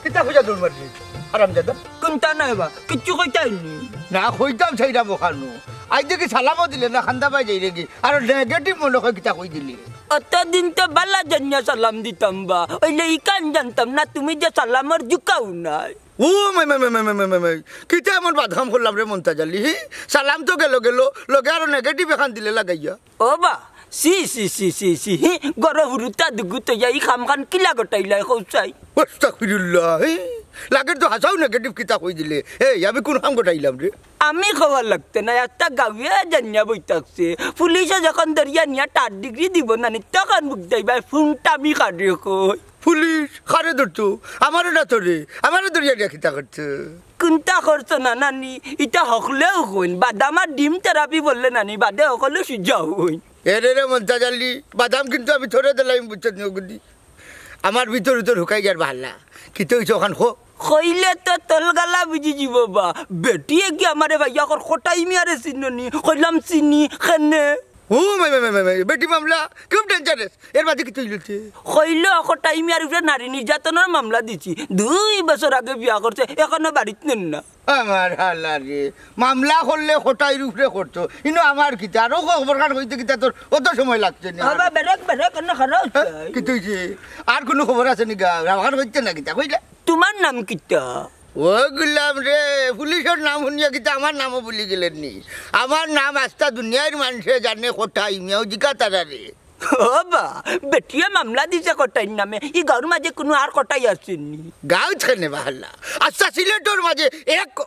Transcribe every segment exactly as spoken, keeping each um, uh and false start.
কিতা কইয়া দৌড় মারলি? হারামজাদা। কুনতা নায় বা, কিচ্ছু কইতায় নি। না, কইতাম চাইরাম অখানো। আইজ দেখি সালামও দিলে না, কান্দা পাই যাইরে গি। আর negative মনে কয় কিতা কই দিলি। অতদিন তো বালা জানিয়া সালাম দিতাম বা, অইলে ইখান জানতাম না তুমি যে সালামর জুকাও নায়। ও মাই, মাই, মাই। কিতা এমন বাদ কাম করলাম রে মন্তাজ আলী, হি? সালাম তো গেল গেল, লগে আরো negative এখান দিলে লাগাইয়া। ও বা, ছি, ছি, ছি, ছি, ছি, হি, গরো হুরুতা দুগু তইয়া ই কামখান কিলা গটাইলায় কও চাই? আস্তাগফিরুল্লাহ, হি? লাগের তো হাছাউ negative কিতা কই দিলে। এই, আমি কুন কাম গটাইলাম রে? আমি কওয়া লাগতো না, একটা গাউয়ে জানিয়া বই থাকছে। পুলিশে যখন ধরিয়া নিয়া third degree দিব না নি, তখন বুঝতায় বা, ফোনটা আমি কারে কই। পুলিশ কারে ধরতো? আমারে না তোরে? আমারে ধরিয়া নিয়া কিতা করতো? কুনতা করছো না নানি? ইতা হকলেও কইন। বাদাম আর ডিম থেরাপি বললে নানি, বাদে হকলে সুজা হইন। এরে রে মন্তাজ আলী, বাদাম কিন্তু আমি তোরে দিলাম, বুঝছত নি ওগুদি? আমার ভিতর ভিতর হুকাই যার বাহাল্লা। কিতা অইছে অখান কো? কইলে তো তলগালা বুঝি যিবো বা। বেটিয়ে কি আমারে ভাইয়া কর কটাই মিয়ারে চিনো নি? কইলাম চিনি, কেনে? ও মাই, মাই, মাই, মাই, মাই, বেটি মামলা, খুব dangerous। এর বাদে কিতা অইলো তে? কইলো কটাই মিয়ার উপরে নারী নির্যাতনর মামলা দিছি। দুই বছর আগে বিয়া করছে, এখনো বাড়িত নেন না। আমার হালা রে, মামলা করলে কটাইর উপরে করতো। ইনো আমার কিতা? আরো খবর কার কইতে কিতা তোর অত সময় লাগছে নি? বাবা, বেরেক, বেরেক, কেনে খারাপ হ্যাঁ? হচ্ছে? কিতা অইছে? আর কুনু খবর আছে নি গা? আমার কইতে না কিতা কইলে? তোমার নাম কিতা? ও গুলাম রে, পুলিশর নাম হুনিয়া কিতা আমার নামও ভুলি গেলে নি? আমার নাম আস্তা দুনিয়ার মানষে জানে কটাই মিয়াও জিকা তারা রে। ও বা, বেটিয়ে মামলা দিছে কটাইর নামে, ই গাউর মাঝে কুনু আর কটাই আছে নি? গাউত কেনে বাহাল্লা? আস্তা সিলেটর মাঝে এক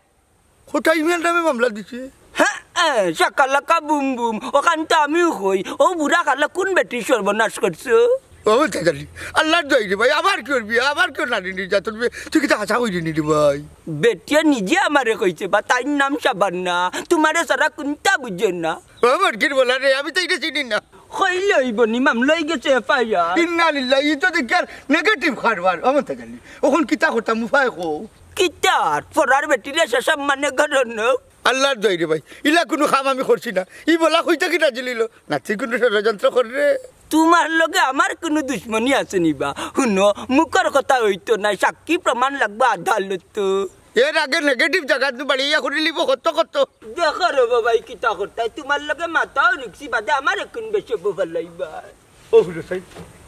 কটাই মিয়ার নামে মামলা দিছে। হ্যাঁ, হ্যাঁ, শাকালাকা বুম বুম, অখান তো আমিও কই। ও বুড়া কালে কুন বেটির সর্বনাশ করছো? ও মন্তাজ আলী, আল্লার দোয়াই রে ভাই, আবার কিওর বিয়া, আবার কিওর নারী নির্যাতন বিয়া, তুই কিতা হাছা কইরে নি রে ভাই? বেটিয়ে নিজে আমারে কইছে বা, তাইর নাম সাবানা, তোমারে ছাড়া কুনতা বুঝে না। ও মর্গির বলা রে, আমি তো ইটা চিনি না। কইলে অইবো নি, মামলা অই গেছে, এফআইআর। ইন্না লিল্লাহ, ই তো দেখি আর negative কারবার। ও মন্তাজ আলী, অখন কিতা করতাম, উপায় কও। কিতা আর, পরার বেটিরে সসম্মানে ঘরো নেও। আল্লার দোয়াই রে ভাই, ইলা কুনু কাম আমি করছি না। ই বলা কইতা কিতা জিলিল, নাতি কুনু ষড়যন্ত্র কররে। তোমার লগে আমার কুনু দুশমনি আছে নি বা? হুনো, মুখর কথা অইতো নায়, সাক্ষী প্রমাণ লাগবো আদালতো। এর আগে negative জাগাত নু বাড়িয়া করিলিবো কত কত। দেখো রে বাবা, ই কিতা করতায়, তোমার লগে মাতাও রিক্সি বাদে আমার এখন বেশি বফা লাইবা। ও হুলো সাই,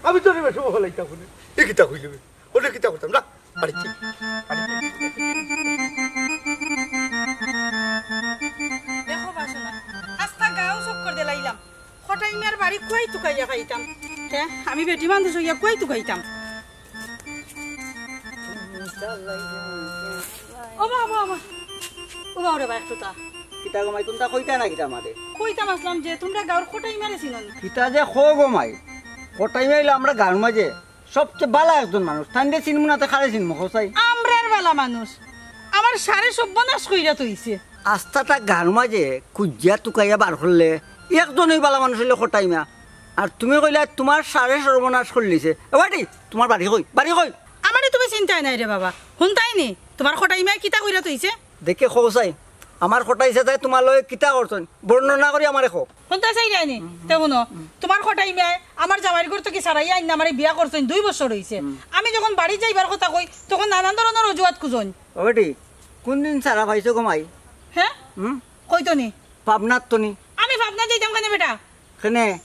আমি তোরে বেশি বফা লাইতাম হুনে। এ কিতা কইলে বে? ওরে কিতা করতাম না? বাড়িত যাই, বাড়িত যাই। দেখো বাসনা, আস্তা গাঁও চক্কর দিলাইলাম। কটাই মিয়ার বাড়ি কুয়াই তুকাইয়া পাইতাম? হে, আমি বেটি মানুষ অইয়া কুয়াই তুকাইতাম? ও বাবা, ও বাবা। ও বাবা রে বা, একটু তা। কিতা গো মাই, কুনতা কইতা না কিতা আমারে? কইতাম আছলাম যে তুমরা গাঁওর কটাই মিয়ারে চিনো নি? কিতা যে কও গো মাই, কটাই মিয়া অইলো আমরার গাঁওর মাঝে সবচে বালা একজন মানুষ, তানরে চিনমু না তে কারে চিনমু, কও চাই? আমরার বালা মানুষ, আমার সারে সর্বনাশ কইরা থইছে। আস্তাটা গাঁওর মাঝে খুজিয়া তুকাইয়া বার করলে, একজনউ বালা মানুষ অইলো কটাই মিয়া। আর তুমি কইলায় তুমার সারে সর্বনাশ করিলিছে। এ বেটি, তুমার বাড়ি কই? বাড়ি কই? আমারে তুমি চিনতায় নায় রে বাবা, হুনতায় নি? তুমার কটাই মিয়ায় কিতা কইরা থইছে? দেখি কও চাই, আমার কটাই চাচায় তুমার লগে কিতা করছইন, বর্ণনা করি আমারে কও। হুনতায় চাইরায় নি? তে হুনো, তুমার কটাই মিয়ায় আমার জামাইর ঘর থাকি ছাড়াইয়া আইন্না আমারে বিয়া করছইন, দুই বছর অইছে। আমি যখন বাড়িত যাইবার কথা কই, তখন নানান ধরনর অজুহাত খুজইন। ও বেটি, কুনদিন ছাড়া পাইছো গো মাই? হে? হুম? কই তো নি? পাবনাত তো নি। আমি পাবনাত যাইতাম কেনে বেটা? কেনে?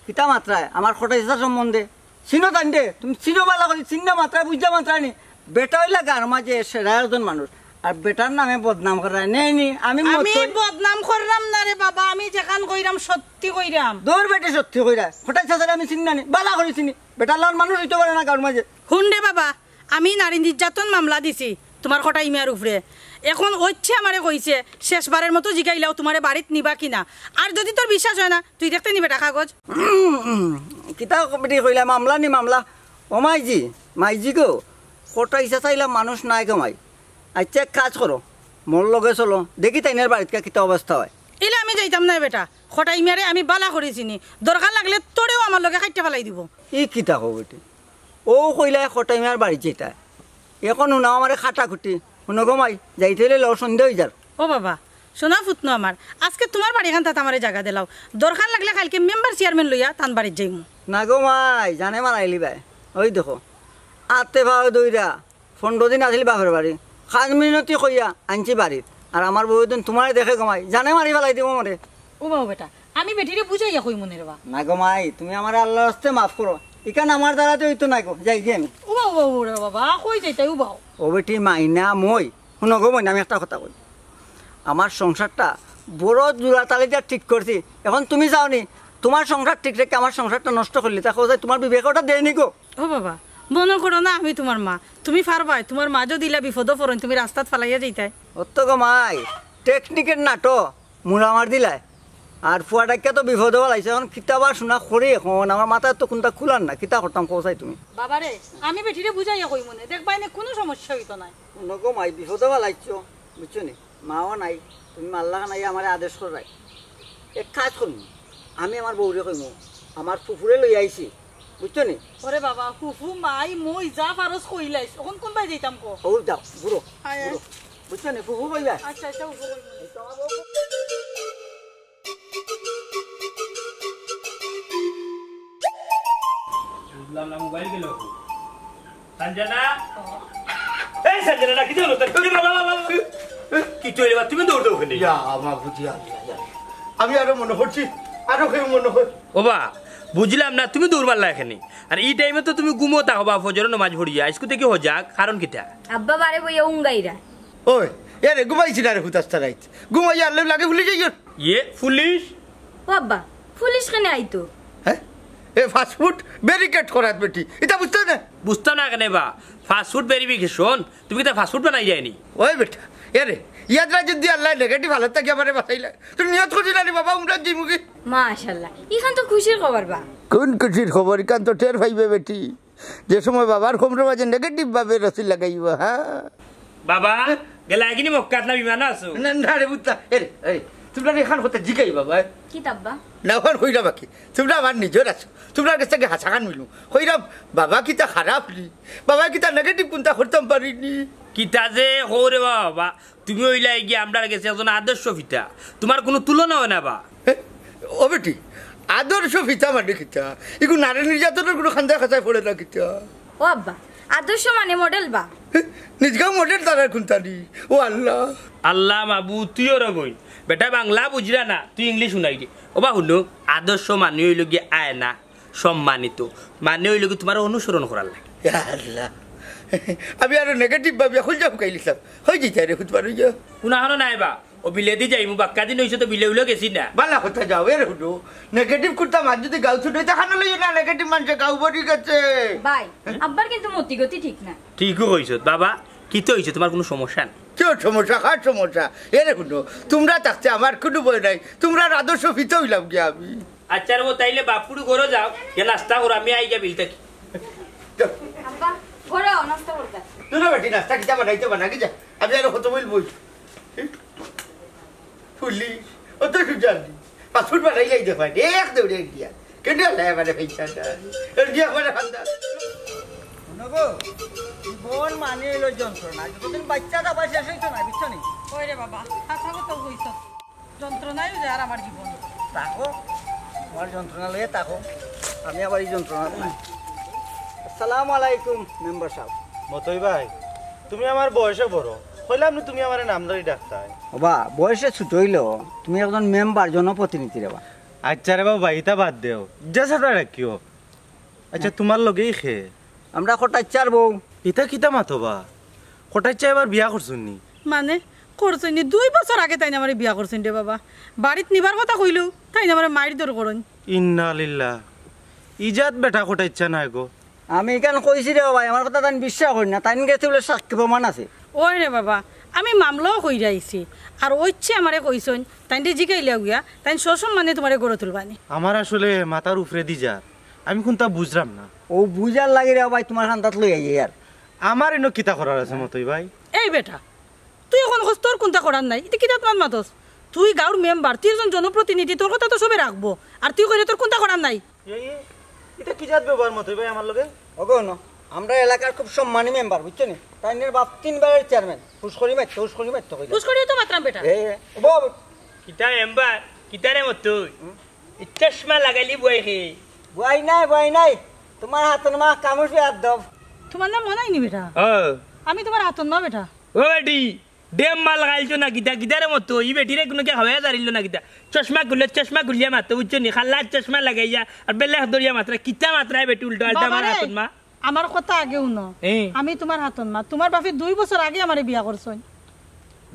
কিতা মাতরায় আমার কটাই চাচার সম্বন্ধে? চিনো তানরে? তুমি চিনো বালা করি, চিন্না মাতরায়, বুঝা মাতরায় নি? বেটা অইলা গাঁওর মাঝে সেরা একজন মানুষ, আর বেটার নামে বদনাম কররায় নি? আমি আমি মত করি- বদনাম কররাম না রে বাবা, আমি যেখান কইরাম সত্যি কইরাম। দূর বেটি, সত্যি কইরায়। কটাই চাচারে আমি চিনি না নি, বালা করি চিনি। বেটার লাখান মানুষ অইতো পারে না গাঁওর মাঝে। হুন রে বাবা, আমি নারী নির্যাতন মামলা দিছি তুমার কটাই মিয়ার উপরে। এখন অইছে আমারে কইছে, শেষবারের মতো জিগাইলাও তুমারে বাড়িত নিবা কিনা। আর যুদি তোর বিশ্বাস অয় না, তুই দেখতে নি বেটা কাগজ। উম, উম, কিতা বেটি কইলা, মামলা নি মামলা? ও মাইজি, মাইজি গো, কটাই চাচা ইলা মানুষ নায় গো মাই। আইচ্ছা, এক কাজ করো, মোর লগে চলো, দেখি তাইনর বাড়িত কিতা অবস্থা অয়। ইলা আমি যাইতাম নায় বেটা, কটাই মিয়ারে আমি বালা করি চিনি, দরকার লাগলে তোরেও আমার লগে কাইট্টা ফালাই দিবো। ই কিতা কও বেটি? অউ কইলায় কটাই মিয়ার বাড়িত যাইতায়। এখন হুনাও আমারে কাটাকুটি। হুনো গো মাই, যাইতে অইলে লও, সন্ধ্যা অইযার। ও বাবা, সোনা ফুতনো আমার, আজকে তুমার বাড়িখান তাত আমারে জাগা দিলাও। দরকার লাগলে কাইলকে মেম্বার চেয়ারম্যান লইয়া তান বাড়িত যাইমু। না গো মাই, জানে মারাইলিবায়। অউ দেখো, আতে পাও ধইরা, পনরো দিন আছিল বাপর বাড়ি, কাজ মিনতি কইয়া আনছি বাড়িত। আর আমার বউ দিন তুমারে দেখে গো মাই, জানে মারি ফালাই দিবো মরে। ও বাবা বেটা, আমি বেটিরে বুঝাইয়া কইমু নে রে বা। না গো মাই, তুমি আমারে আল্লার ওয়াস্তে মাফ করো, ইখান আমার দ্বারাতে অইতো নায় গো, যাইগি আমি। ও বাবা, ও বাবা, রে বাবা, কই যাইতায় ও বাবা? ও বেটি মাইনা মই, হুনো গো মইনা, আমি একটা কথা কই। আমার সংসারটা বড় জোড়াতালি দিয়া ঠিক করছি, এখন তুমি যাও নি, তুমার সংসার ঠিক রেখে আমার সংসারটা নষ্ট করলে, তা কোথায় তুমার বিবেকে ওটা দেয়নি গো? ও বাবা, মনো করো না আমি তুমার মা, তুমি পারবায়, তুমার মা যদি ইলা বিপদো পড়ইন, তুমি রাস্তাত ফালাইয়া যাইতায়। অত গো মাই, টেকনিকের নাটো, মুড়া মার দিলায়। আর ফুয়াটাকে তো বিপদো ফালাইছে, এখন কিতা বা শুনা করি এখন, আমার মাথায় তো কুনটা খুলার না, কিতা করতাম কোথায় তুমি? বাবারে, আমি বেটিরে বুঝাইয়া কইমু নে, দেখবায় নে কুনু সমস্যা অইতো নায়। নগো মাই, বিপদো ফালাইছো, বুঝছো নি? মাও নাই, তুমি মারলা খান আইয়া আমারে আদেশ কররায়। এক কাজ করমু, আমি আমার বউরে কইমু, আমার ফুফুরে লই আইছি, বুঝছো নি? ওরে বাবা, ফুফু, মাই, মই যা পারস কইলাইস, অখন কুনবায় যাইতাম ক? ও যাও, ঘুরো, আয়, আয়। ঘুরো। বুঝছো নি? ফুফু কইবা? আচ্ছা, আচ্ছা, ফুফু কইবা। এই তো আমার বউ। বুঝলাম না, মোবাইল গেল কই? সঞ্জনা? এই সঞ্জনা, না, কিতা অইলো? এই বাবা, বাবা, বাবা। কিতা অইলো বা? তুমি দৌড় দাও কেনে? ইয়া, আমার বুঝি আল্লাহ, ইয়া। আমি আরো মনো করছি, আরো কেউ মনো হয়। ও বা, বুঝলাম না, তুমি দৌড় মারলা কেনে? আর ই টাইমে তো তুমি ঘুমো থাকো বা, ফজরর নামাজ পড়িয়া, আইজকু থাকি হজাগ, কারণ কিতা? আব্বা বারে বইয়া উঙ্গাইরা। ওই, এরে ঘুমাইছি না রে, হুতাস্তা রাইত। ঘুমাইয়া আল্লাহ লাগে ভুলে যাই। ইয়ে, পুলিশ? ও আব্বা, পুলিশ কেনে আইতো? হ্যাঁ? এ ফাস্টফুড ব্যারিকেড করাত বেটি। ইতা বুঝতে না? বুঝতাম না কেনে বা? Fast food verification? তুমি কিতা ফাস্টফুড বানাই যায়নি? ওই বেটা, এরে, ইয়াদরা যদি আল্লাহ নেগেটিভ হালত থাকি আমারে বাঁচাইলা। তুই নিয়ত করছিলা রে বাবা, উমরাত যাইমুগি। মাশাআল্লাহ, ইখান তো খুশির খবর বা। কোন খুশির খবর? ইখান তো টের পাইবে বেটি। যে সময় বাবার কমরো মাঝে নেগেটিভ ভাবে রশি লাগাইব, হ্যাঁ? বাবা, গেলা এগিনি মক্কাত না বিমানো আছো? না, না রে পুত্তা, এরে, এরে, তুমরা এখান কথা জিগাই বাবা। কিতা আব্বা? না, অখন কইরা বাকি। তুমরা আমার নিজর আছো। তুমরার গেছ থাকি হাছাখান মিলু। কইরাম, বাবা কিতা খারাপ নি? বাবা কিতা নেগেটিভ কুনতা করতাম পারিনি? কিতা যে কও রে বাবা, তুমি অইলায় গিয়া আমরার গেছে একজন আদর্শ পিতা। তুমার কুনু তুলনা অয় না বা। হে? ও বেটি, আদর্শ পিতা মানে কিতা? ইগু নারী নির্যাতনর কুনু খান্দায় খাতায় পড়ে না কিতা? ও আব্বা, আদর্শ মানে মডেল বা। হে? নিজগাঁও মডেল তারার কুনতা নি? ও আল্লাহ। আল্লাহ মাবুদ, তুইও রে বইন। বেটা বাংলা বুঝরা না, তুই ইংলিশ হুনাইরে। ও বা হুনো, আদর্শ মানে অইলো গিয়া আয়না। সম্মানিত। মানে অইলো কি তুমারে অনুসরণ করার লাগে। ইয়া আল্লাহ। আমি আরো নেগেটিভ ভাবিয়া কইলজা ফুকাইলিছলাম। অই যাইতায় রে, হুতবার অইয়া। কুনাখানো নাই বা। ও বিলেদি যাইমু, বাক্কা দিন অইছে তো বিলে উলে গেছি না। বালা কথা যাও, এরে হুনো। নেগেটিভ কুনতা মাত যদি গাউ ছুটে, তখন লইও না, নেগেটিভ মানষে গাউ ভরি গেছে। ভাই, আব্বার কিন্তু মতিগতি ঠিক না। ঠিকউ কইছো বাবা, কিতা অইছে, তুমার কুনু সমস্যা নাই। কিয় সমস্যা? কার সমস্যা? এরে হুনো, তুমরা থাকতে আমার কুনু ভয় নাই, তুমরার আদর্শ পিতা অইলাম গিয়া আমি। আচ্ছা রে, তাইলে বাপুড়ু ঘরো যাও, গিয়া নাস্তা করো, আমি আইগা বিল থাকি। আব্বা, ঘরো নাস্তা করতা। না, না, বেটি, নাস্তা কিতা বানাইতে বানা, কি যা। আমি আরো কত বইল বই। পুলিশ, অত সুজানি। পাসপোর্ট বানাই যাই দেখো, এক দৌড়ে ইন্ডিয়া। কেন আল্লাহ আমারে পয়সা দেয়? ইন্ডিয়া আমারে খান্দা। নগো, জীবন মানে অইলো যন্ত্রণা। যতদিন বাচ্চা থাকবা শেষ অইতো না, বুঝছো নি? ওই রে বাবা, হাছা কথা কইছস। যন্ত্রণায় যায় আর আমার জীবন। থাকো, তোমার যন্ত্রণা লইয়া থাকো, আমি আবার এই যন্ত্রণা লই। আসসালামু আলাইকুম মেম্বার সাব। মতই ভাই, তুমি আমার বয়সে বড়, কইলাম নি তুমি আমারে নাম ধরি ডাকতায়। ওবা, বয়সে ছোট অইলেও তুমি একজন মেম্বার, জনপ্রতিনিধি রে বা। আচ্ছা রে বাবা, ইতা বাদ দেও, যে সাবরে ডাকিও। আচ্ছা, তুমার লগেই খে? আমরা কটাইচ্ছার বউ। ইতা কিতা মাতো বা? কটাইচ্ছা এবার বিয়া করছইন নি? মানে, করছইন নি? দুই বছর আগে তাইন আমারে বিয়া করছইন রে বাবা। বাড়িত নিবার কথা কইলেও তাইন আমারে মাইরধর করইন। ইন্না লিল্লাহ। ইজাত বেটা কটাইচ্ছা নায় গো। আমি ইখান কইছি রে বাবা, আমার কথা তাইন বিশ্বাস করইন না। তাইন গেছে বলে সাক্ষী প্রমাণ আছে। ওই রে বাবা, আমি মামলাও কইরা আইছি। আর অইছে আমারে কইছইন, তাইনরে জিগাইলাও গিয়া, তাইন সসম্মানে তুমারে ঘরো তুলবানি। আমার আসলে মাথার উপরেদি যার, আমি কুনতা বুঝরাম না। ও বুঝার লাগি রে বাবা, তুমার খান্দাত লই আইয়ার। আমার ইনো কিতা করার আছে মতই ভাই? এই বেটা, তুই অখন কস তোর কুনতা করার নাই, ইতা কিতা মাত মাতস? তুই গাউর মেম্বার, তুই একজন জনপ্রতিনিধি, তোর কথা তো সবে রাখবো। আর তুই কইরে তোর কুনতা করার নাই। এ, এ, ইতা কি জাত ব্যবহার মতই ভাই আমার লগে? ওগো ন, আমরা এলাকার খুব সম্মানী মেম্বার, বুঝছো নি? তাইনর বাপ তিনবারের চেয়ারম্যান, হুশ করি মাততো, হুশ করি মাততো কইলা। হুশ করিউ তো মাতরাম বেটা। এ, এ, ও বাবা। কিতা মেম্বার, কিতা রে মতই? হুম? ই চশমা লাগাইলি বুয়াই খে? বুয়াই নাই, বুয়াই নাই। তুমার হাতর মা কামুষ বেয়াদব। তুমার নাম মনাই নি বেটা? ও, আমি তুমার হাতর মা বেটা। ও বেটি, ডেম মাল খাইলছো না কিতা? কিতারে মতো ই বেটিরে কুনু কে খাওয়াইয়া জারিল না কিতা? চশমা খুলে, চশমা খুলিয়া মাতো, বুঝছো নি? খাল্লার চশমা লাগাইয়া আর বেলেখ ধরিয়া মাতরা, কিতা মাতরা ই বেটি উল্টা আল্টা আমার বাবারে, হাতর মা? আমার কথা আগে হুনো। এ। আমি তুমার হাতর মা, তুমার বাপে দুই বছর আগে আমারে বিয়া করছইন।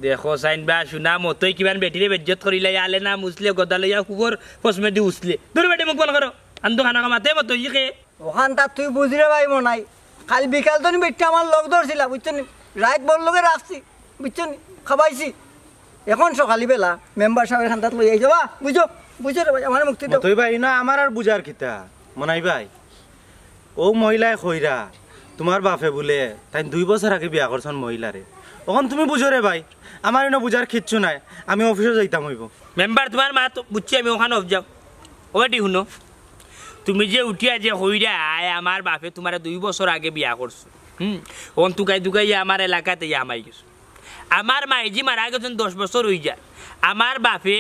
দেখো চাইন বা, হুনা মতই কিমান বেটিরে বেইজ্জত করিলাই, আলে না মুছলে, গদা লইয়া কুবর ফসমেদি উছলে। দুর বেটি, মুখ বন্ধ করো। আন্দু খানা কামাতে মতো ই খে। অখানতা তুই বুঝরে ভাই মনাই। কাইল বিকাল তনে বেটিয়ে আমার লগ ধরছিলা, বুঝছো নি? রাইত বউর লগে রাখছি, বুঝছো নি? খাবাইছি। অখন সকালি বেলা মেম্বার সাবর কান্দাত লই আইছো বা, বুঝছো? বুঝছো রে ভাই, আমারে মুক্তি দেও। মতই ভাই, না আমার আর বুঝার কিতা, মনাই ভাই। অউ মহিলায় কইরা, তুমার বাপে বুলে তাইন দুই বছর আগে বিয়া করছইন মহিলারে। অখন তুমি বুঝো রে ভাই, আমার ইনো বুঝার কিচ্ছু নাই, আমি অফিসো যাইতাম অইবো। মেম্বার, তুমার মা তো বুঝছি আমি, অখান অফ যাও। ও বেটি হুনো, তুমি যে উঠিয়া যে কইরায়, আমার বাপে তুমারে দুই বছর আগে বিয়া করছইন, হুম, অখন তুকাই তুকাই আমার এলাকাত ইয়া হামাই গেছো। আমার মাইজি মারা গেছইন দশ বছর অইযায়। আমার বাপে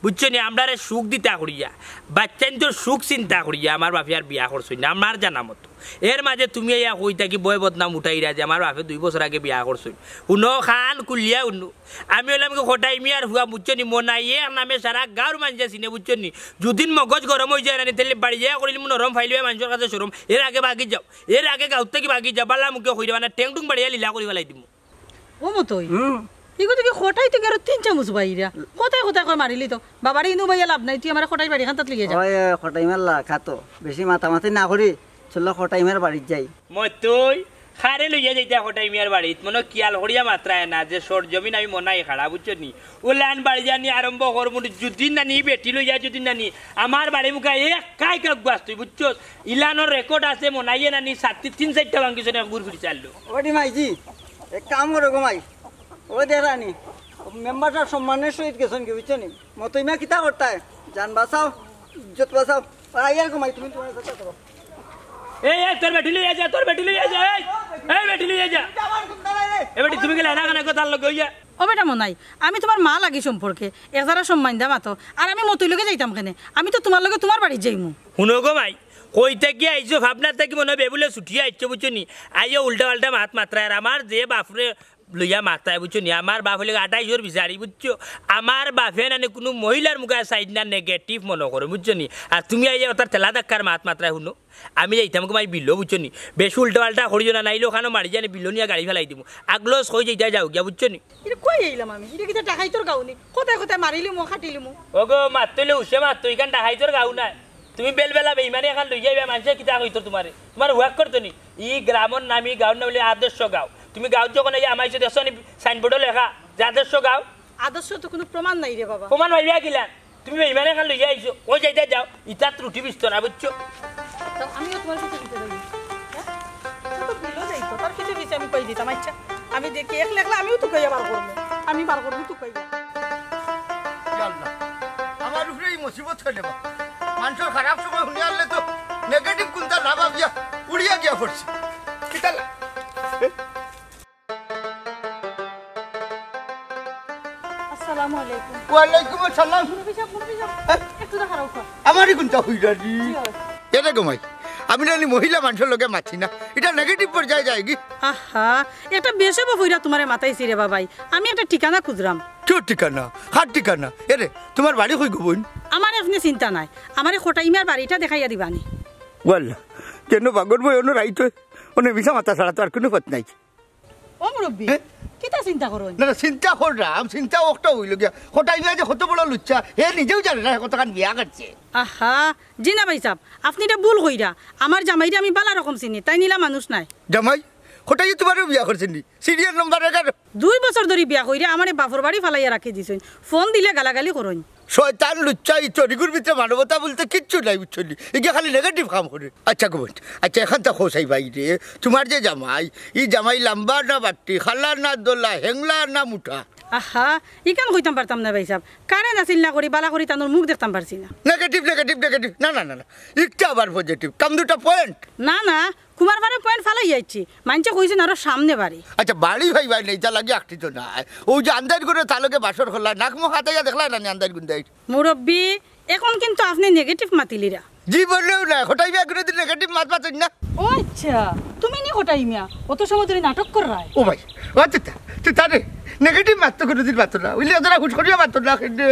বুঝছো নি, আমরারে সুখ দিতা করিয়া, বাইচ্চাইন্তর সুখ চিন্তা করিয়া আমার বাপে আর বিয়া করছইন না, আমার জানা মতো। এর মাঝে তুমি আইয়া কই থাকি বয় বদনাম উঠাইরায় যে আমার বাপে দুই বছর আগে বিয়া করছইন। হুনো, কান খুলিয়া হুনো, আমি অইলাম গি কটাই মিয়ার ফুয়া, বুঝছো নি, মনাই এক নামে সারা গাঁওর মানষে চিনে, বুঝছো নি। যুদিন মগজ গরম অইযায় না নি, তাইলে বাড়ি যাইয়া করিলিমু নরম ফাইল অইয়া মানষর কাছে শরম। এর আগে ভাগি যাও, এর আগে গাঁও থাকি ভাগি যাও, বালা মুখে কইরায় না, ঠেং ঠুং বাড়িয়া লীলা করি ফালাই দিমু। ও মতই। হুম। ইগু তো কি কটাই তো গেরো তিন চামচ বাইরা। কথায় কথায় কয় মারিলি তো। বাবারে ইনু বাইয়া লাভ নাই, তুই আমারে কটাই বাড়ি কান্দাত লইয়া যা। ওই, ওই, কটাই মারলা, খাতো। বেশি মাতামাতি না করি, চলো কটাই মার বাড়িত যাই। মতই, কারে লইয়া যাইতা কটাই মিয়ার বাড়িত? মনো খিয়াল করিয়া মাতরায় না যে সরজমিন আমি মনাই খাড়া, বুঝছো নি? অলান বাড়ি জানি আরম্ভ করমু, যুদি নানি বেটি লইয়া যুদি নানি, আমার বাড়ি মুখা এক কাই কাক গুয়াস তুই, বুঝছো? ইলানোর রেকর্ড আছে, মনাইয়ে নানি সাতটি তিন চাইরটা ভাঙ্গিছইন এক গুর ফিরি চাললো। ওটি মাইজি, এক কাম করো গো মাই, ও দেরানি, মেম্বার সাব সম্মানের সহিত গেছইন গি, বুঝছো নি? মতই মা কিতা করতায়? জান বাঁচাও, ইজ্জত বাঁচাও। আর আইয়ার গো মাই, তুমি তুমার কথা করো। এই, এই, তোর বেটি লইয়া যা, তোর বেটি লইয়া যা, এই, এই বেটি লইয়া যা। এ বেটি, তুমি গেলে না কেন কথার লগে অইয়া? ও বেটা মনাই, আমি তুমার মা লাগি সম্পর্কে, এক জারা সম্মান দা মাতো। আর আমি মতই লগে যাইতাম কেনে? আমি তো তুমার লগে তুমার বাড়িত যাইমু। হুনো গো মাই, কই থাকি আইছো, ভাবনা থাকি মনো অয় বেবুলে ছুটিয়া আইছো, বুঝছো নি? আইয়া উল্টা পাল্টা মাত মাতরায়, আর আমার যে বাপরে লইয়া মাতরায়, বুঝছো নি? আমার বাপ অইলে আঠাইশর বিচারি, বুঝছো? আমার বাপে নানি কুনু মহিলার মুখে সাইড না, নেগেটিভ মনো করে, বুঝছো নি? আর তুমি আইয়া অতার তেলা ধাক্কার মাত মাতরায়, হুনো। আমি যাইতাম গো মাই বিলো, বুঝছো নি? বেশি উল্টা পাল্টা করিও না, নাইলে অখানো মারি জানি বিলো নিয়া গাড়ি ফালাই দিমু। আগলস কই যাইতায় যাও গিয়া, বুঝছো নি? ইটা কই আইলাম আমি? ইটা কিতা ডাকাইতর গাঁও নি? কথায় কথায় মারিলিমু, কাটিলিমু। ও গো, মাততো অইলে উসে মাততো, ইখান ডাকাইতর গাঁও নায়। তুমি বেলবেলা বেইমানি এখান লইয়া আইবা, মানষে কিতা কইতো তুমারে? তুমার হুয়াক করতো নি? ই গ্রামর নাম, ই গাঁওর নাম অইলে আদর্শ গাঁও। তুমি গাঁওত যখন আইয়া হামাইছো, দেখছো নি সাইনবোর্ডো লেখা যে আদর্শ গাঁও? আদর্শ তো কুনু প্রমাণ নাই রে বাবা। প্রমাণ পাইবা কিলা? তুমি বেইমানি এখান লইয়া আইছো, কই যাইতায় যাও, ইতা ত্রুটি বিস্তো না, বুঝছো? তো আমিও তুমার পিছে পিছে যাই। হ্যাঁ? ও তো বিলো যাইতো, তার পিছে পিছে আমি কই দিতাম, আচ্ছা। আমি দেখি এক লেখলা, আমিও তুকাইয়া বার করমু। আমি বার করমু তুকাইয়া। ইয়া আল্লাহ, আমার উপরে ই মুসিবত কেনে বা? মানষর খারাপ সময় হুনিয়া আইলে তো নেগেটিভ কুনতা না ভাবিয়া উড়িয়া গিয়া পড়ছি। কিতা লা-, এ? আসসালামু আলাইকুম। ওয়ালাইকুম আসসালাম। মুরব্বি সাব, মুরব্বি সাব, হ্যাঁ? একটু দাঁড়াও, কর। আমারই কুনতা হইরা নি? জি, হয়। এরে গো মাই, আমি নানি মহিলা মানষর লগে মাতি না, ইটা নেগেটিভ পর্যায়ে যায়গি। আহা, একটা বেশে বফইরা তুমারে মাতাইছি রে বাবাই, আমি একটা ঠিকানা খুঁজরাম। কিওর ঠিকানা? কার ঠিকানা? এরে, তুমার বাড়ি কই গো বইন? আমারে আপনে চিন্তা নাই, আমারে কটাই মিয়ার বাড়িটা দেখাইয়া দিবানি। ওয়াল্লা, কেনে বাগর বই অনো রাইত অয়, অনে মিছা মাতা ছাড়া তো আর কুনু পথ নাই। ও মুরব্বি, হ্যাঁ? কিতা চিন্তা করইন? না, না, চিন্তা কররাম, চিন্তা অকটা অইলো গিয়া। কটাই মিয়া যে কত বড় লুচ্চা, হে নিজেও জানে না, হে কতখান বিয়া করছে। আহা, জি না ভাই সাব, আপনে ইটা ভুল কইরা। আমার জামাইরে আমি বালা রকম চিনি, তাইন ইলা মানুষ নায়। জামাই? কটাইয়ে তুমারেও বিয়া করছে নি? সিরিয়াল নাম্বার এগারো। দুই বছর ধরি বিয়া কইরা আমারে বাফর বাড়ি ফালাইয়া রাখি দিছইন। ফোন দিলে গালাগালি করইন। শয়তান লুচ্চা, ই তরিগুর ভিতরে মানবতা বলতে কিচ্ছু নাই, বুঝছো নি? ইগিয়ে খালি নেগেটিভ কাম করে। আচ্ছা গো বইন, আচ্ছা, এখান তা খোঁজ আই বাইরে, তুমার যে জামাই, ই জামাই লাম্বা না বাট্টি, খালা না দলা, হেংলা না মুঠা? আহা, ইখান কইতাম পারতাম না ভাই সাব। কারেন্ট আছিল না করি, বালা করি তানর মুখ দেখতাম পারছি না। Negative, negative, negative. না, না, না, না। ইকটা আবার পজিটিভ। কাম দুটা পয়েন্ট। না, না, কুমারপাড়ে পয়েন্ট ফালাই আইছি। মানষে কইছইন আরো সামনে বাড়ি। আচ্ছা, বাড়ি ভাই ভাই নেই, তা লাগি আকটি তো নাই। অউ যে আন্দাইর ঘরো তার লগে বাসর করলা, নাক মুখ হাতাইয়া দেখলা না নি আন্দাইর গুন্দাইর? মুরব্বি, এখন কিন্তু আপনে নেগেটিভ মাতিলিরা। জীবনেও না, কটাই মিয়া কুনুদিন নেগেটিভ মাত মাতইন না। ও আচ্ছা, তুমি নি কটাই মিয়া, অত সময় ধরি নাটক কররায়? ও ভাই, ও আচ্ছা, তুই তারে নেগেটিভ মাত তো কুনুদিন মাতো না, অইলে এতটা হুট করিয়া মাতো না, কিন্তু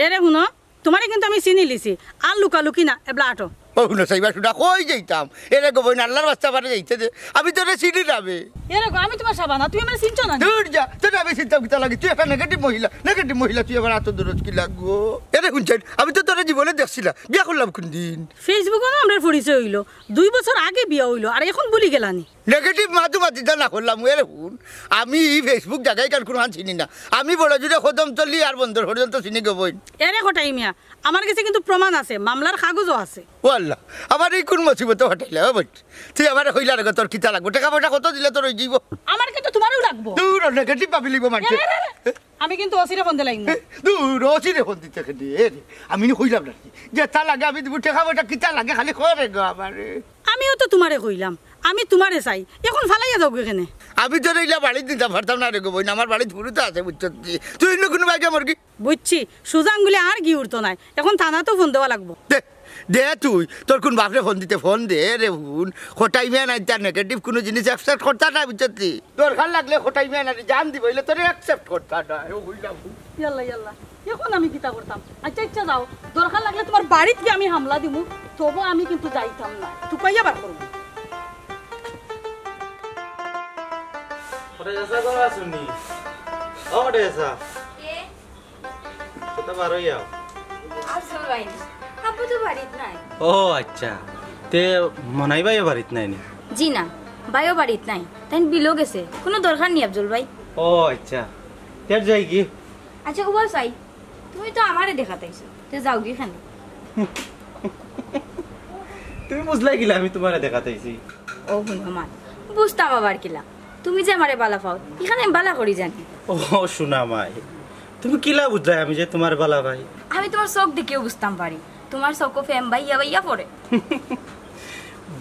এরে হুনো, তুমারে কিন্তু আমি চিনিলিছি, আর লুকালুকি না, এবলা আটো। ও হুনো, চাইবা শুনা, কই যাইতাম? এরে গো বইন, আল্লার ওয়াস্তে আমারে যাইতে দে, আমি তোরে চিনি না বে। এরে গো, আমি তুমার শাবানা, তুমি আমারে চিনছো না নি? দূর যা, তোরে আমি চিনতাম কিতা লাগি? তুই একটা নেগেটিভ মহিলা, নেগেটিভ মহিলা, তুই আমার আতো দরদ কি লাগবো? এরে হুনছেন, আমি তো তোরে জীবনে দেখছি না, বিয়া করলাম কুনদিন? ফেসবুকো না আমরার পরিচয় অইলো, দুই বছর আগে বিয়া অইলো, আর এখন ভুলি গেলানি? নেগেটিভ মাতু মাতিতা না করলাম, এরে হুন, আমি ই ফেসবুক জাগায় কার কুনখান চিনি না। আমি বড় জুড়ে কদমতলি আর বন্দর পর্যন্ত চিনি গো বইন। এরে কটাই মিয়া, আমার গেছে কিন্তু প্রমাণ আছে, মামলার কাগজও আছে। ও আল্লাহ, আমারে ই কুন মুসিবতো ফাটাইলা, ও বইন? তুই আমারে কইলা রে গো, তোর কিতা লাগবো? টেকা পয়সা কত দিলে তোর অইযিবো? আমার কিন্তু তুমারেও লাগবো। দূর, নেগেটিভ ভাবিলিবো মানষে। এরে, এরে, এরে। আমি কিন্তু ওসিরে ফোন দিলাইমু। এ, দূর, ওসিরে ফোন দিতে কেনে? এ রে, আমি নি কইলাম না নি? যেতা লাগে আমি দিমু, টেকা পয়সা কিতা লাগে খালি কও রে গো আমারে। আমিও তো তুমারে কইলাম, আমি তুমারে চাই, এখন ফালাইয়া যাওগি কেনে? আমি তোরে ইলা বাড়িত নিতাম পারতাম না রে গো বইন, আমার বাড়িত হুরুতা আছে, বুঝছস নি? তুই অইন্য কুনু বাগে মরগি। বুঝছি, সুজা আঙ্গুলে আর ঘি উঠতো নায়, এখন থানাত ফোন দেওয়া লাগবো। দে, দে তুই, তোর কুন বাপরে ফোন দিতে, ফোন দে রে হুন। কটাই মিয়া নাই, তার নেগেটিভ কুনু জিনিস অ্যাকসেপ্ট করতা না, বুঝছস নি? দরকার লাগলে কটাই মিয়া নাই, জান দিবো, অইলে তোরে অ্যাকসেপ্ট করতা না। ও কইলাম। ইয়াল্লা, ইয়াল্লা, এখন আমি কিতা করতাম? আচ্ছা, আচ্ছা, যাও, দরকার লাগলে তুমার বাড়িত গিয়া আমি হামলা দিমু, তবু আমি কিন্তু যাইতাম না, তুকাইয়া বার করমু। কটাই চাচা ঘরো আছইন নি? ও কটাই চাচা। কে? কটা বার অইয়া আও। আফজল ভাই নি? আব্বু তো বাড়িত নাই। ও আচ্ছা, তে মনাই ভাইও বাড়িত নাই নি? জি না, ভাইও বাড়িত নাই, তাইন বিলো গেছে। কুনু দরকার নি আফজল ভাই। ও আচ্ছা, তে যাইগি? আচ্ছা, উবাও চাই, তুমি তো আমারে দেখাত আইছো, তে যাওগি কেনে? তুমি বুঝলায় কিলা আমি তুমারে দেখাত আইছি? ও হুনো মাই, বুঝতাম আবার কিলা? তুমি যে আমারে বালা পাও, ইখান আমি বালা করি জানি। ও সোনা মাই, তুমি কিলা বুঝলায় আমি যে তুমারে বালা পাই? আমি তুমার চউখ দেখিও বুঝতাম পারি, তুমার চউখো প্রেম বাইয়া বাইয়া পড়ে।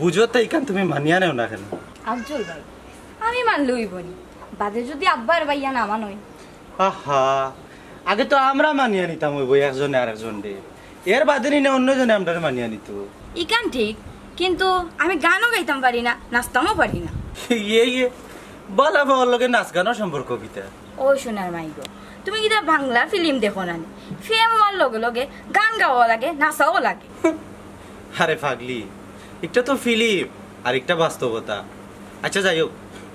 বুঝো তো, ইখান তুমি মানিয়া নেও না কেনে? আফজল ভাই, আমি মানলে অইবো নি, বাদে যুদি আব্বা আর ভাইয়া না মানইন। আহা, আগে তো আমরা মানিয়া নিতাম অইবো একজনে আরেকজনরে, এর বাদে নি না অন্যজনে আমরারে মানিয়া নিতো। ইখান ঠিক, কিন্তু আমি গানও গাইতাম পারি না, নাচতামও পারি না। ইয়ে ইয়ে, বালা পাওয়ার লগে নাচ গানর সম্পর্ক কিতা? ও সোনার মাই গো, তুমি কিতা বাংলা ফিল্ম দেখো না নি? প্রেম অওয়ার লগে লগে গান গাওয়াও লাগে, নাচাও লাগে। আরে পাগলি, একটা তো ফিল্ম আর একটা বাস্তবতা। আচ্ছা যাই হোক,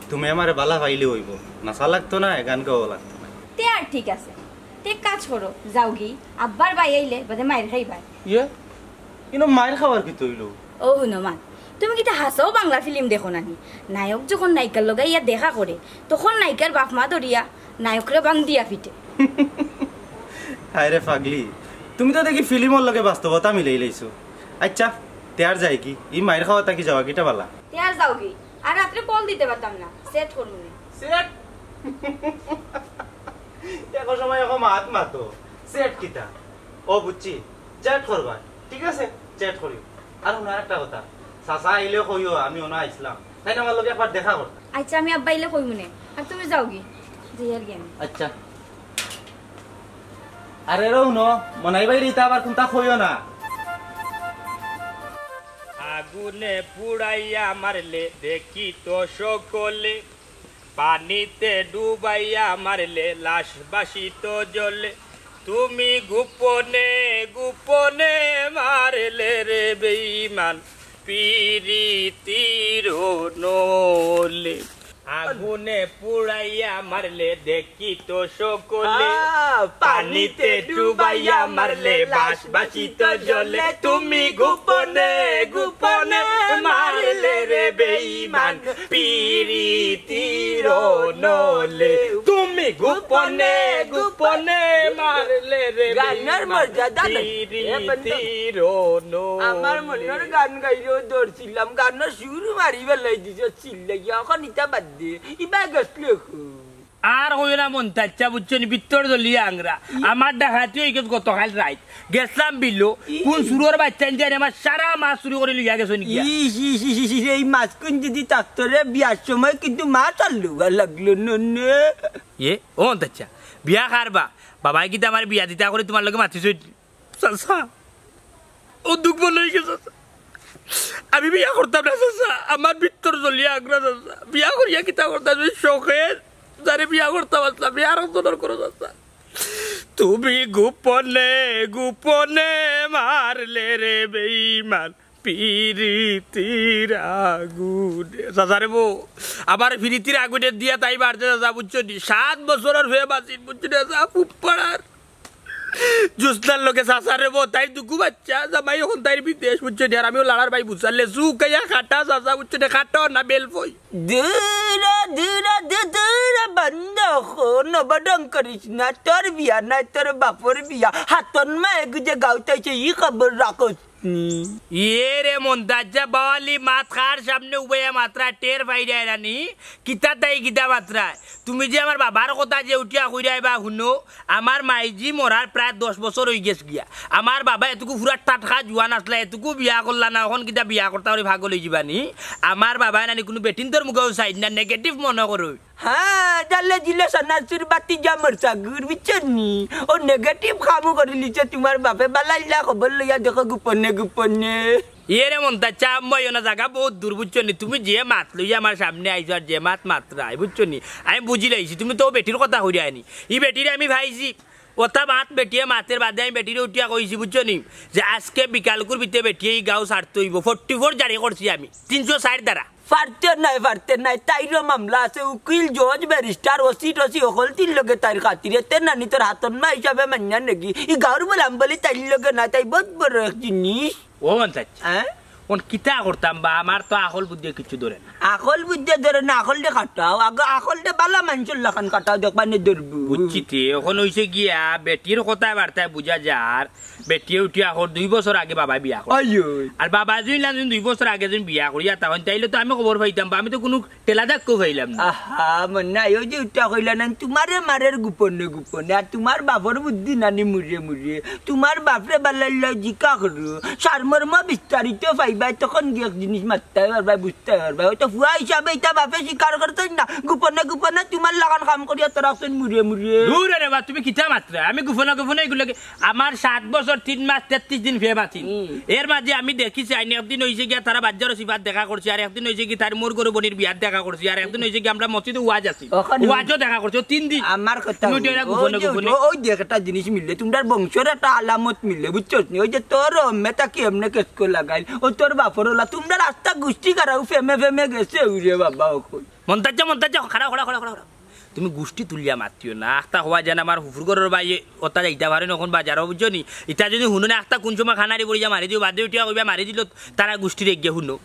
তুমি আমারে বালা পাইলে অইবো, নাচা লাগতো না, গান গাওয়া লাগতো না। তে আর ঠিক আছে, তে এক কাজ করো, যাওগি, আব্বার ভাই আইলে বাদে মাইর খাইবায়। ইয়ে, ইনো মাইর খাওয়ার কিতা অইলো? ও হুনো মাই, তুমি কিতা হাছাউ বাংলা ফিল্ম দেখো না নি? নায়ক যখন নায়িকার লগে আইয়া দেখা করে, তখন নায়িকার বাপ মা ধরিয়া নায়করে বান্দিয়া পিটে। হায় রে পাগলি, তুমি তো দেখি ফিল্মর লগে বাস্তবতা মিলাইলাইছো। আচ্ছা, তে আর যাইগি, ই মাইর খাওয়া থাকি যাওয়াগিটা বালা। তে আর যাওগি, আর রাত্রে কল দিতে পারতাম না, সেট করমু নে। সেট? একো সময় একো মাত মাতো, সেট কিতা? ও বুঝছি, চ্যাট করবা, ঠিক আছে, চ্যাট করিও। আর হুনো আরেকটা কথা, চাচা আইলে কইও আমি অনো আইছলাম, তাইন আমার লগে একবার দেখা করতা। আচ্ছা, আমি আব্বা আইলে কইমু নে, আর তুমি যাওগি, যাইয়ার গি আমি। আচ্ছা। আরে রে হুনো, মনাই ভাইরে ইতা আবার কুনতা কইও না। আগুনে পুড়াইয়া মারলে দেখি তো সকলে, পানিতে ডুবাইয়া মারলে লাশ ভাসিত জলে। তুমি গোপনে গোপনে মারলে রে বেঈমান, পিরিতির নলে। আগুনে পুড়াইয়া মারলে দেখি তো সকলে, পানিতে ডুবাইয়া মারলে বাস বাসিত জলে। তুমি গোপনে গোপনে মারলে রে বেঈমান, পিরিতির নলে। তুমি গোপনে গোপনে মারলে রে গানের বেঈমান, মর্যাদা নাই। এ বন্ধু, পিরিতির নলে। আমার মনর গান গাইরো ধরছিলাম, গানর সুর মারি বেলাই দিছো চিল্লাইয়া, অখন ইতা বাদ দে, ইবা গেছলে কই? আর কইও না মন্তাচ্ছা, বুঝছো নি, ভিতর জ্বলিয়া আংরা। ই- আমার ডাকাতি অইগেছে গতকাল রাইত। গেছলাম বিলো, ই- কুন চুরর বাইচ্চাইন্তে আমার সারা মাছ চুরি করি লইয়া গেছইন গিয়া। ইস, ইস, ইস, ইস, ইস, এই মাছ কুন যদি থাকতো রে, বিয়ার সময় কিন্তু মাছ আর লওয়া লাগলো না নে। এ, ও মন্তাচ্ছা, বিয়া কার বা? বাবায় কিতা আমারে বিয়া দিতা করি তুমার লগে মাতিছইন? চাচা, ও দুখ বন্ধ অইগেছে চাচা। আমি বিয়া করতাম না চাচা, আমার ভিতর জ্বলিয়া আগুন চাচা। বিয়া করিয়া কিতা করতাম? আমি শখে যারে বিয়া করতাম আছলাম, বিয়া আর একজনর করো চাচা। তুমি গোপনে গোপনে মারলে রে বেইমান, পিরিতির আগুনে। চাচা রে বো, আমার পিরিতির আগুনে দিয়া তাই মারছে চাচা, বুঝছো নি? সাত বছরর ফেম আছিল, বুঝছো নি চাচা? ফুপ্পাড়ার জুসনার লগে চাচা রে বো, তাই দুগু বাচ্চা, জামাই অখন তাইর বিদেশ, বুঝছো নি? আর আমিও লাড়ার ভাই বুঝালে, জু কাইয়া খাটা চাচা, বুঝছো নি? খাটো না বেলফই। দূর, দূর, দূর, দূর, বন্ধ অখন, অবডং করিস না, তোর বিয়া নাই, তোর বাপর বিয়া, হাতন মা এগু যে গাউতাইছে, ই খবর রাখস নি। ইয়ে রে মন্তাজা, বাওয়ালি মাত কার সামনে উবাইয়া মাতরা টের পাইরায় না নি? কিতা তাই কিতা মাতরায়? তুমি যে আমার বাবার কথা যে উঠিয়া কইরায় বা হুনো, আমার মাইজি মরার প্রায় দশ বছর অইগেছে গিয়া। আমার বাবা এটুকু ফুরা টাটকা জুয়ান আছলা, এটুকু বিয়া করলা না, অখন কিতা বিয়া করতা করি পাগল অইযিবা নি? আমার বাবায় নানি কুনু বেটিন্তর মুখেও চাইন না, negative মনো করো। হ্যাঁ, জানলে জিলে সোনার চুর বাতি যা মরসা গুর, বুঝছো নি? ও negative কামও করিলিছে তুমার বাপে, বালাইলা খবর লইয়া দেখো গোপনে গোপনে। ইয়ে রে মন্তাজা, আম্মা অইও না, জাগা বউত দূর, বুঝছো নি? তুমি যে মাত লইয়া আমার সামনে আইছো আর যে মাত মাতরায়, বুঝছো নি? আমি বুঝিলাইছি, তুমি তো বেটির কথা কইরায় নি। ই বেটিরে আমি পাইছি, অতা মাত বেটিয়ে মাতের বাদে আমি বেটিরে উঠিয়া কইছি, বুঝছো নি? যে আজকে বিকালকুর ভিতরে বেটিয়ে ই গাঁও ছাড়তে অইবো। Forty four জারি করছি আমি, তিনশো ষাইট ধারা। পারতে নায়, পারতে নায়, তাইরও মামলা আছে, উকিল, জজ, ব্যারিস্টার, ওসি টসি, হকলতির লগে তাইর খাতিরে, তে নানি তোর হাতন মা হিসাবে মান্না নেগি। ই গাঁওর বলাম বলি তাইর লগে না, তাই বউত বড় এক জিনিস। ও মন্তাজা, হ্যাঁ? অন কিতা করতাম বা, আমার তো আকল বুদ্ধিয়ে কিচ্ছু ধরে না। আকল বুদ্ধিয়ে ধরে না, আকলরে খাটাও, আগে আকলরে বালা মানষর লাখান খাটাও, দেখবা নে ধরবো। বুঝছি তে, অখন অইছে গিয়া, বেটির কথায় বার্তায় বুঝা যার, বেটিয়ে উঠিয়া কর দুই বছর আগে বাবায় বিয়া করছে। আইয়ো। আর বাবায় যুদি না যুদি দুই বছর আগে যুদি বিয়া করিয়া তখন, তাইলে তো আমি খবর পাইতাম বা, আমি তো কুনু ঠেলা ধাক্কাও পাইলাম না। আহা, মন্না, অউ যে উঠা কইলা না, তুমারে মারের গোপনে গোপনে, আর তুমার বাপর বুদ্ধি নানি মুড়ে মুড়ে। তুমার বাপরে বালাইলা জিকা করো, সারমর্ম বিস্তারিত পাইবায়, তখন গিয়া এক জিনিস মাততায় পারবায়, বুঝতায় পারবায়। অউ তো ফুয়া হিসাবে ইতা বাপে স্বীকার করছইন না, গোপনে গোপনে তুমার লাখান কাম করিয়া তো রাখছইন মুড়ে মুড়ে। দূর রে বা, তুমি কিতা মাতরায়? আমি গোপনে গোপনে ইগুর লগে আমার সাত বছর তিন মাস তেত্রিশ দিন ফেম আছিল। হুম। এর মাঝে আমি দেখিছি, আইন একদিন অইছে গিয়া তারা বাজারো সিফাত দেখা করছি, আর একদিন অইছে কি তার মোর গরু বনির বিয়াত দেখা করছি, আর একদিন অইছে কি আমরা মসজিদে ওয়াজ আছি, ওখানে ওয়াজও দেখা করছি, ও তিন দিন। আমার কথা তুমি উঠে এরা গোপনে গোপনে। ওই দেখ একটা জিনিস মিললে, তুমরার বংশর একটা আলামত মিললে, বুঝছস নি? ওই যে তোর মেতা কি এমনে কেসকো লাগাইল, ও তোর বাপর ওলা, তুমরার আস্তা গুষ্টি খারাপ ফেমে ফেমে গেছে, উরে বাবা, ওখন। মন্তাজা, মন্তাজা, খাড়া, খাড়া, খাড়া, খাড়া, খাড়া। তুমি গুষ্টি তুলিয়া মাতিও না। আখতা হওয়া যেন আমার ফুফুর ঘরর ভাই, ওটা যাইতা পারে না, অখন বাজারো, বুঝছো নি? ইতা যুদি হুনো না, আখতা কুন সময় খানারি পড়ি যা মারি দিও, বাদে উঠিয়া কইবা মারি দিল, তারা গুষ্টিরে গিয়া হুনো।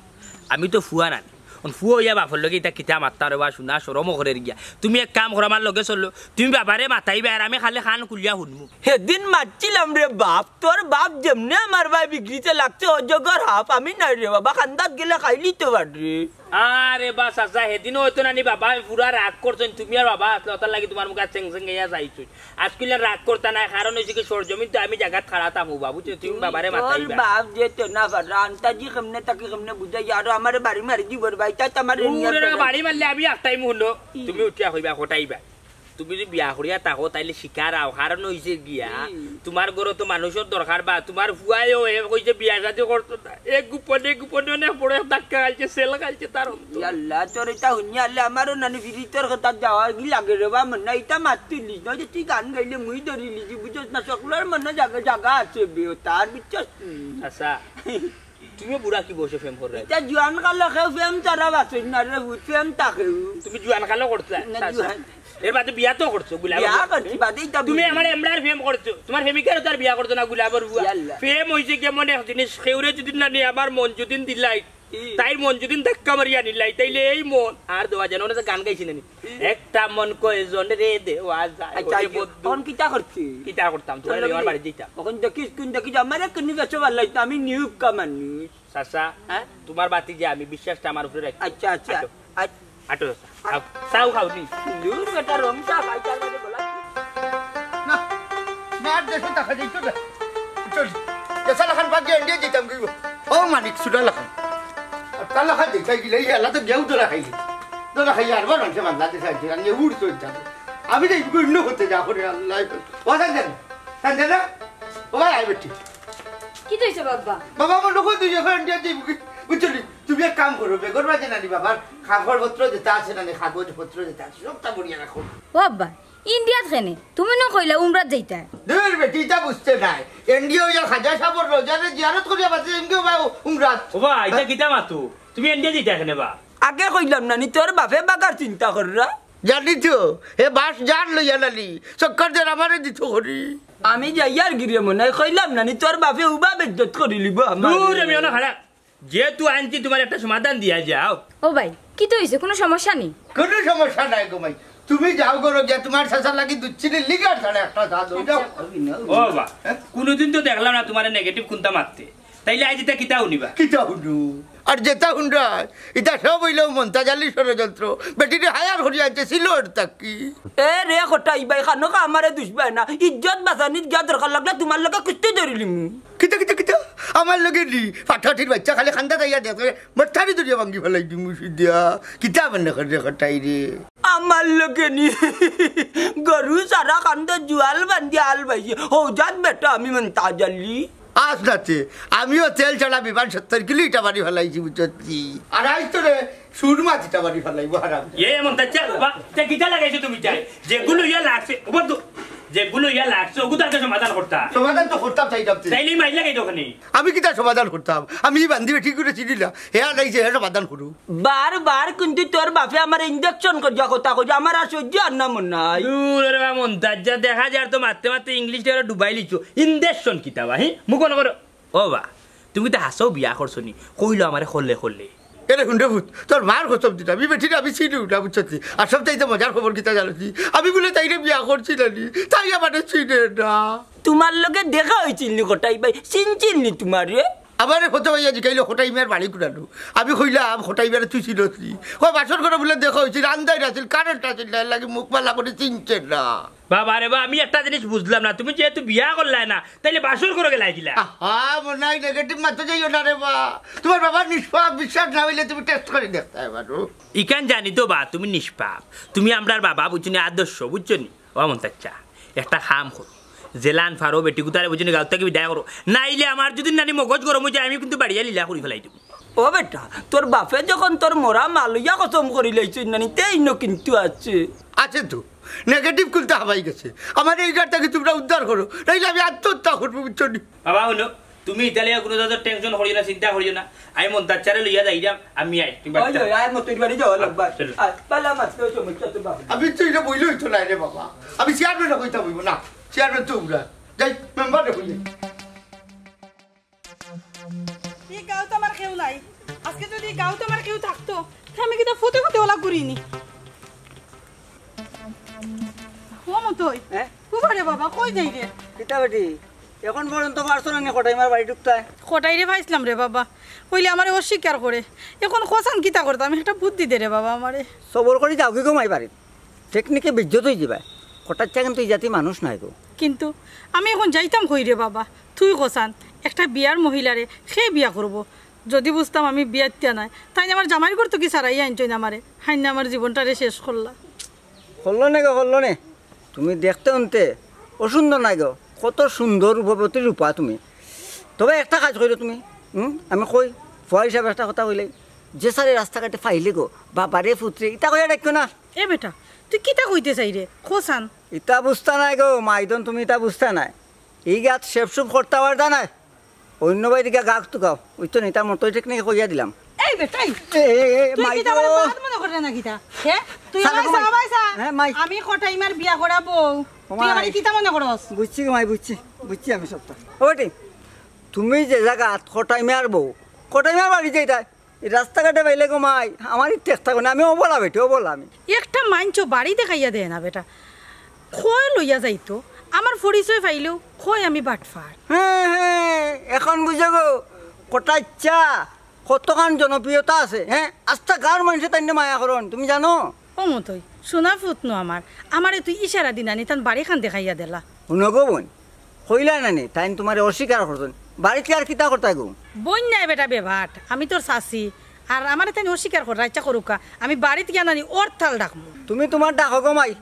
আমি তো ফুয়া নানি। অন ফুয়া অইয়া বাপর লগে ইতা কিতা মাততাম রে বা, হুনা শরমও করের গিয়া। তুমি এক কাম করো, আমার লগে চলো। তুমি বাবারে মাতাইবায়, আর আমি খালি কান খুলিয়া হুনমু। হেদিন মাতছিলাম রে বাপ, তোর বাপ যেমনে আমার বায় বিগড়িতে লাগছে, অজগর হাফ, আমি নাই রে বাবা, খান্দাত গেলে খাইলি তো পারে। আরে বা চাচা, হেদিনও অইতো নানি বাবা, আমি পুরা রাগ করছইন, তুমি আর বাবা আছলা, অতার লাগি তুমার মুখে চেং চেং ইয়া যাইছইন। আজকুইলা রাগ করতা নায়, কারণ অইছে কি সরজমিন তো আমি জাগাত খাড়া থাকমু বাবু, তুমি বাবারে মাতাইবা। তোর বাপ যে তেনা ফাটা, আন্তাজি কেমনে তাকে কেমনে বুঝাই, আরো আমারে বাড়ি মারি দিবর ভাই, তাই তো আমারে নিয়ে ওরে বাড়ি মারলে আমি একটাই মুহূর্ত, হুম। তুমি উঠিয়া কইবা, কটাইবা। তুমি যদি বিয়া করিয়া থাকো, তাইলে শিকার আও। কারণ অইছে গিয়া, হুম। তুমার ঘরো তো মানুষর দরকার বা, তুমার ফুয়ায়ও এ কইছে বিয়া শাদি করতো না। এ গোপনে গোপনে অনেক বড় এক ধাক্কা খাইছে, সেল খাইছে তার অন্তর। ইয়াল্লা, তোর ইতা হুনিয়া আলে আমারও নানি ফিরিতর কথা যাওয়া কি লাগে রে বা, মন না ইতা মাত তুলিস না, যে তুই গান গাইলে মুই ধরিলিছি, বুঝছস না, সকলর মনো জাগা, জাগা আছে বে, তার বুঝছস নি? আচ্ছা। তুমিও বুড়া কি বয়সে প্রেম কররায়? ইতা জুয়ান কালো কেউ প্রেম ছাড়া বাঁচইন না রে, ভূত প্রেম তাকেও। তুমি জুয়ান কালো করছো? না, আচ্ছা, জুয়ান। এর বাদে বিয়া তো করছো, গুলা বিয়া করছো। করছি, বাদে ইতা তুমি বুঝি। আমার এমরার প্রেম করছো, তোমার প্রেমিকার তার বিয়া করছো না, গুলাবর বুয়া। ইয়াল্লা। প্রেম অইছে কি এমন এক জিনিস, কেউরে যদি না নিয়ে আমার মন যদি দিলাই, ই। তাইর মন যদি ধাক্কা মারিয়া নিলাই, তাইলে এই মন আর দেওয়া যায় না। ওনে তো গান গাইছে না নি? ই। একটা মন কয়জনরে দেওয়া যায়, আচ্ছা, ওরে আচ্ছা, বন্ধু। অখন কিতা করছি? কিতা করতাম? তোমার চলো আমার রে। বাড়ি দিতাম। অখন দেখিস, কোন দেখিস, আমারে কোন বেশি ভালা লাগতো, আমি নিউক্কা মানুষ। চাচা, হ্যাঁ? তোমার বাতি যে আমি বিশ্বাসটা আমার উপরে রাখি। আচ্ছা, আচ্ছা। আটো। আট-, আটো চাচা। খাও। চাও খাও নি? দূর বেটা, রং চা খাই, তার বাদে বলা। না, না, আর দেশে দেখা যাইতো না। চল, দেশা লাখান বাদ দিয়ে ইন্ডিয়া যেতাম কি? ও মানিক, সুডা লাখান। আর তার লাখান দেখতে গেলে, এই আল্লাহ তো গেউ ধরা খাইলি। ধরা খাইলে আর বড় মানুষে বাংলাদেশে আছে, আর নিয়ে উড় চলতে হবে। আমি তো এইটুকু অন্য করতে যা করে আল্লাহ। ও সানজানা, সানজানা, ও ভাই, আয় বেটি। কিতা অইছে বাবা? বাবা, আমার লোক তুই এখন ইন্ডিয়া যাইব কি? বুঝছনি? তুমি এক কাম করো, বেগর মাঝে নানি বাবার কাগজপত্র যেতা আছে নানি, কাগজপত্র যেতা আছে, সবতা বড়িয়া রাখো। ও আব্বা, ইন্ডিয়াত কেনে? তুমি নু কইলা উমরাত যাইতায়। দূর বেটি, ইতা বুঝতে নায়। ইন্ডিয়া অইয়া খাজা সাবর রোজারে জিয়ারত করিয়া বাদে যাইমু গি বা উমরাত। ও বা, ইতা কিতা মাতো? তুমি ইন্ডিয়া যাইতায় কেনে বা? আগে কইলাম নানি, তোর বাপে বাগার চিন্তা কররা। জানি তো, হে বাস জান লইয়া নানি, চক্কর দের আমারে দিত করি। আমি যাইয়ার গিরে মনে হয়, কইলাম নানি, তোর বাপে উবা বেজ্জত করিলিবো আমার। দূর, আমি অনা খারাপ। যেহেতু আনছি, তুমার একটা সমাধান দিয়া যাও। ও ভাই, কিতা অইছে? কুনু সমস্যা নি? কুনু সমস্যা নাই গো মাই। তুমি যাও গরো গিয়া তুমার চাচার লাগি দুধ চিনি লিকার ছাড়া একটা চা দেও, যাও। ও বা, কুনুদিন তো দেখলাম না তুমারে নেগেটিভ কুন্তা মাততে। তাইলে আইজ ইতা কিতা হুনিবা? কিতা হুনু? আর যেতা হুনরায়, ইতা সব অইলো মন্তাজ আলীর ষড়যন্ত্র। বেটিরে হায়ার করিয়া আনছে সিলেট থাকি। এ রে কটাই ভাই, খানোকা আমারে দুষবায় না। ইজ্জত বাঁচানিত গিয়া দরকার লাগলে তুমার লগে কুস্তি ধরিলিমু। কিতা, কিতা, কিতা? আমার লগে নি? ফাটাফাটির বাইচ্চা খালি কান্দাত আইয়া দেখে, মথারি ধরিয়া ভাঙ্গি ফালাই দিমু সিধা। কিতা মনে করে কটাই রে? আমার লগে নি? গরু সারা কান্দো জুয়াল বান্ধিয়া আল বাইছে। হউ জাত বেটা আমি মন্তাজ আলী। আস নাতে, আমিও তেল ছাড়া বিমান সত্তর কিলো ইটা মারি ফালাইছি, বুঝছস নি? আর আইজ তোরে সুরমা ইটা মারি ফালাইবো, হারাম। এ মন্তাজ আলী, বা, তে কিতা লাগাইছো তুমি চাই? যেগুলো ইয়া লাগছে, ও বন্ধু, যেগুলো ইয়া লাগছে, ওগুলো আগে সমাধান করতা। সমাধান তো করতাম চাইতাম তে। তাইলে মাইর লাগাই দোকানে। আমি কিতা সমাধান করতাম? আমি ই বান্দি বেটি করে চিনি না। হে আর নাই যে হে সমাধান করু। বারবার কিন্তু তোর বাপে আমার ইঞ্জেকশন করিয়া কথা কইছে, আমার আর সহ্য আর না মনে হয়। দূর রে বা মন্তাজ, দেখা যার তো মারতে মারতে ইংলিশটা ওরা ডুবাই লিছো। ইঞ্জেকশন কিতা বা, হি? মুখ বন্ধ করো। ও বা, তুমি তো হাছাউ বিয়া করছো নি? কইলো আমারে খলে খলে। এরে হুন রে পুত, তোর মার কসম দিলাম, ই বেটিরে আমি চিনি না, বুঝছস নি? আর সবচাইতে মজার খবর কিতা জানোস নি? আমি বুলে তাইরে বিয়া করছি না নি, তাই আমারে চিনে না। তুমার লগে দেখা অইছিল নি কটাই ভাই? চিনছিল নি তুমারে? আমারে ফটো ভাইয়া জিকাইলো, কটাই মিয়ার বাড়ি কুনানো? আমি কইলাম, কটাই মিয়ারে তুই চিনস নি? কয়, বাসর ঘরো বুলে দেখা অইছিল, আন্দাইর আছিল, কারেন্ট আছিল না, এর লাগি মুখ বালা করি চিনছে না। বাবা রে বা, আমি একটা জিনিস বুঝলাম না, তুমি যেহেতু বিয়া করলায় না, তাইলে বাসর ঘরো গেলায় কিলা? আহা, মনে হয় নেগেটিভ মাতো যাইও না রে বা। তুমার বাবা নিষ্পাপ, বিশ্বাস না অইলে তুমি টেস্ট করি দেখতায় পারো। ইখান জানি তো বা, তুমি নিষ্পাপ, তুমি আমরার বাবা, বুঝছো নি, আদর্শ, বুঝছো নি? ও মন্তাজ আলী, একটা কাম করো, যেলান পারো বেটি গুতারে বুঝছো নি গাঁও থাকি বিদায় করো, নাইলে আমার যদি নানি মগজ গরম অই যায়, আমি কিন্তু বাড়িয়া লীলা করি ফালাই দিমু। ও বেটা, তোর বাপে যখন তোর মরা মা লইয়া কসম করি লাইছইন নানি, তে ইনো কিন্তু আছে। আছে তো, নেগেটিভ কুন্তা হামাই গেছে। আমারে ই ঘাট থাকি তুমরা উদ্ধার করো, নাইলে আমি আত্মহত্যা করমু, বুঝছো নি? বাবা, হুনো, তুমি ইতা লইয়া কুনু ধরনের টেনশন করিও না, চিন্তা করিও না। আমি মন্তাজ আলীরে লইয়া যাইরাম, আমি আই, তুমি বাড়িত ওই, ওই, আয় মতইর বাড়ি যাও, লাগবা। চলো। আয়, বালা মাছ, ওই সমস্যা তো বাবা। আমি তো ইটা বইলে অইতো নায় রে বাবা। আমি চেয়ারম্যানরে কইতাম অইবো না। চেয়ারম্যান তো উমরা। যাই, মেম্বাররে কইলে। ই গাঁওত আমার কেউ নাই। আজকে যদি ই গাঁওত আমার কেউ থাকতো, তে আমি কিতা ফুতে ফুতে ওলা ঘুরি নি। ও মতই। হ্যাঁ? ও বাবা রে বাবা, কই যাইরে? কিতা বেটি? এখন পর্যন্ত পারছো না নি কটাই মিয়ার বাড়ি ঢুকতায়? কটাইরে পাইছলাম রে বাবা, অইলে আমারে অস্বীকার করে। এখন কছাইন কিতা করতাম, একটা বুদ্ধি দে রে বাবা আমারে। সবর করি যাওগি গো মাই বাড়িত, টেকনিকে বেইজ্জত অই যিবায়। কটাই চাইন তো ই জাতি মানুষ নায় গো। কিন্তু আমি এখন যাইতাম কই রে বাবা, তুই কছাইন, একটা বিয়ার মহিলারে কে বিয়া করবো? যদি বুঝতাম আমি বিয়াইত্তা নায়, তাইন আমার জামাইর ঘর থাকি সারাইয়া আনছইন আমারে, হাইন্না আমার জীবনটারে শেষ করলা। করলো নে গো, করলো নে। তুমি দেখতে হুনতে অসুন্দর নায় গো, কত সুন্দর রূপবতী রূপা তুমি। তবে একটা কাজ কইরো তুমি, হুম, আমি কই, ফুয়া হিসাবে একটা কথা কইলাই, যে সারে রাস্তাঘাটে পাইলে গো, বাবারে পুতরে, ইতা কইয়া ডাকিও না। এ বেটা, তুই কিতা কইতে চাইরে? কছাইন। ইতা বুঝতা নায় গো, মাইদন তুমি ইতা বুঝতা নায়। ই গাত সেপসুপ করতা পারতা নায়। অন্য বাড়ি গিয়া গাক তুকাও, বুঝছো নি? তার মতো টেকনিকে কইয়া দিলাম। এই বেটাই, এ, এ, এ, তুই মাই কিতা গো। আমারে বাদ মনে করে না কিতা? হে? তুই চাচা আমায় গো, মাই। চা, আমায় চা। হ্যাঁ, মাই। আমি কটাই মিয়ার বিয়া করা বউ। ও তুই মাই। আমারে কিতা মনে করস? বুঝছি গো মাই, বুঝছি, বুঝছি আমি সবটা। ও বেটি, তুমি যে জাগাত কটাই মিয়ার বউ, কটাই মিয়ার বাড়ি যাইতায়, ই রাস্তাঘাটে পাইলে গো মাই, আমার ই ঠেক থাকো না, আমি অবলা বেটি, অবলা আমি। একটা মাইনষে বাড়ি দেখাইয়া দেয় না বেটা, কয় লইয়া যাইতো, আমার পরিচয় পাইলেও কয় আমি বাটপার। হ্যাঁ, হ্যাঁ, এখন বুঝো গো, কটাই চা, কতখান জনপ্রিয়তা আছে, হ্যাঁ? আস্তা গাঁওর মাইনষে তাইনরে মায়া করইন, তুমি জানো? ও মতই, সোনা পুত নু আমার, আমারে তুই ইশারা দি নানি তান বাড়িখান দেখাইয়া দেলা। হুনো গো বইন, কইলা নানি, তাইন তুমারে অস্বীকার করছইন। বাড়িত গিয়া আর কিতা করতায় গো? বইন নায় বেটা বেভাট, আমি তোর চাচি। আর আমারে তাইন অস্বীকার কররা, ইচ্ছা করুক্কা, আমি বাড়িত গিয়া নানি হরতাল ডাকমু। তুমি তুমার ডাকো গো মাই,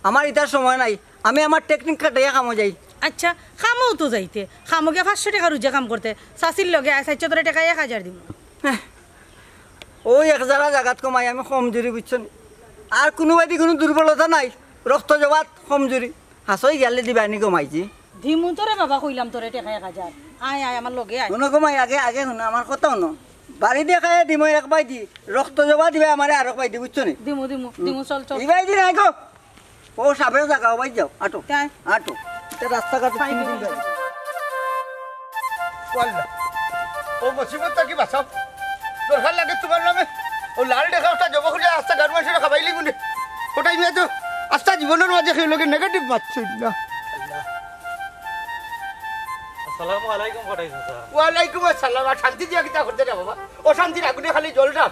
আমার ইতার সময় নাই। আমি আমার টেকনিক খাটাইয়া কামো যাই। আচ্ছা, কামো তো যাইতে, কামো গিয়া পাঁচশো টেকা রুজে কাম করতে, চাচির লগে আয়, চাইচ্চা তোরে টেকা এক হাজার দিমু। হ্যাঁ, ওই এক জারা জাগাত কমাই আমি কমজুরি, বুঝছো নি? আর কুনুবায়দি কুনু দুর্বলতা নাই, রক্ত জবাত কমজুরি। হাছাউ গেলে দিবায়নি কমাইছি। দিমু তোরে বাবা, কইলাম তোরে টেকা এক হাজার। আয়, আয়, আমার লগে আয়। হুনো কমাই, আগে, আগে হুনো, আমার কথা হুনো। বাড়ি দেখাইয়া দিমু এক বাইদি, রক্ত জবা দিবায় আমারে আরক বাইদি, বুঝছো নি? দিমু, দিমু, দিমু, চল, চল। ই বাইদি নাই গো। ও সাপের জাগা, ও বাইদি যাও, আটো। তাই? আটো। ইটা রাস্তাঘাট পাই চিনি গো। চিনি যাও। ও আল্লাহ, ও মুসিবত থাকি বাঁচাও। দরকার লাগে তুমার নামে। ও লাল টেকা ওটা জবা করিয়া আস্তা গাঁওর মানষরে খাবাইলি মনে। ওটাই মিয়া তো আস্তা জীবনর মাঝে কেউর লগে negative মাতছইন না। আসসালামু আলাইকুম কটাই চাচা। ওয়ালাইকুম আসসালাম। আর শান্তি দিয়া কিতা করতে রে বাবা? অশান্তির আগুনে খালি জ্বলতাম।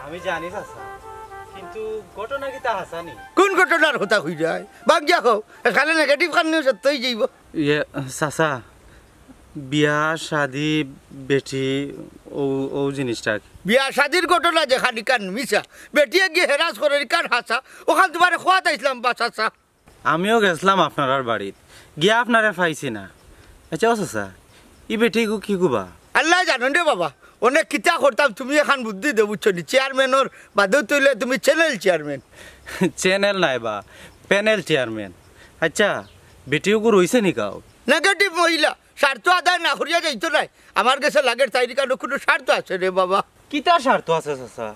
আমি জানি চাচা, কিন্তু ঘটনা কিতা হাছা নি? কোন ঘটনার কথা কইরায়? বাদ দিয়া কও। খালি negative খান নিও সত্য অই যাইবো। ইয়ে, চাচা, বিয়া, শাদি, বেটি, ও, ও জিনিসটা কি? বিয়া শাদির ঘটনা যেখান ইখান মিছা, বেটিয়ে গিয়া হেরাস করের ইখান হাছা, অখান তুমারে কওয়াত আইছলাম বা চাচা। আমিও গেছলাম আপনারার বাড়িত, গিয়া আপনারে পাইছি না। আচ্ছা, ও চাচা, ই বেটি ইগু কিগু বা? আল্লায় জানইন রে বাবা, অনে কিতা করতাম, তুমি এখান বুদ্ধি দেও, বুঝছো নি? চেয়ারম্যানর বাদেও তইলে তুমি channel chairman। Channel নায় বা, panel chairman। আচ্ছা, বেটি ইগু রইছে নি গাঁও? Negative মহিলা, স্বার্থ আদায় না করিয়া যাইতো নায়। আমার গেছে লাগের তাইর ইখানো কুনু স্বার্থ আছে রে বাবা। কিতা স্বার্থ আছে চাচা?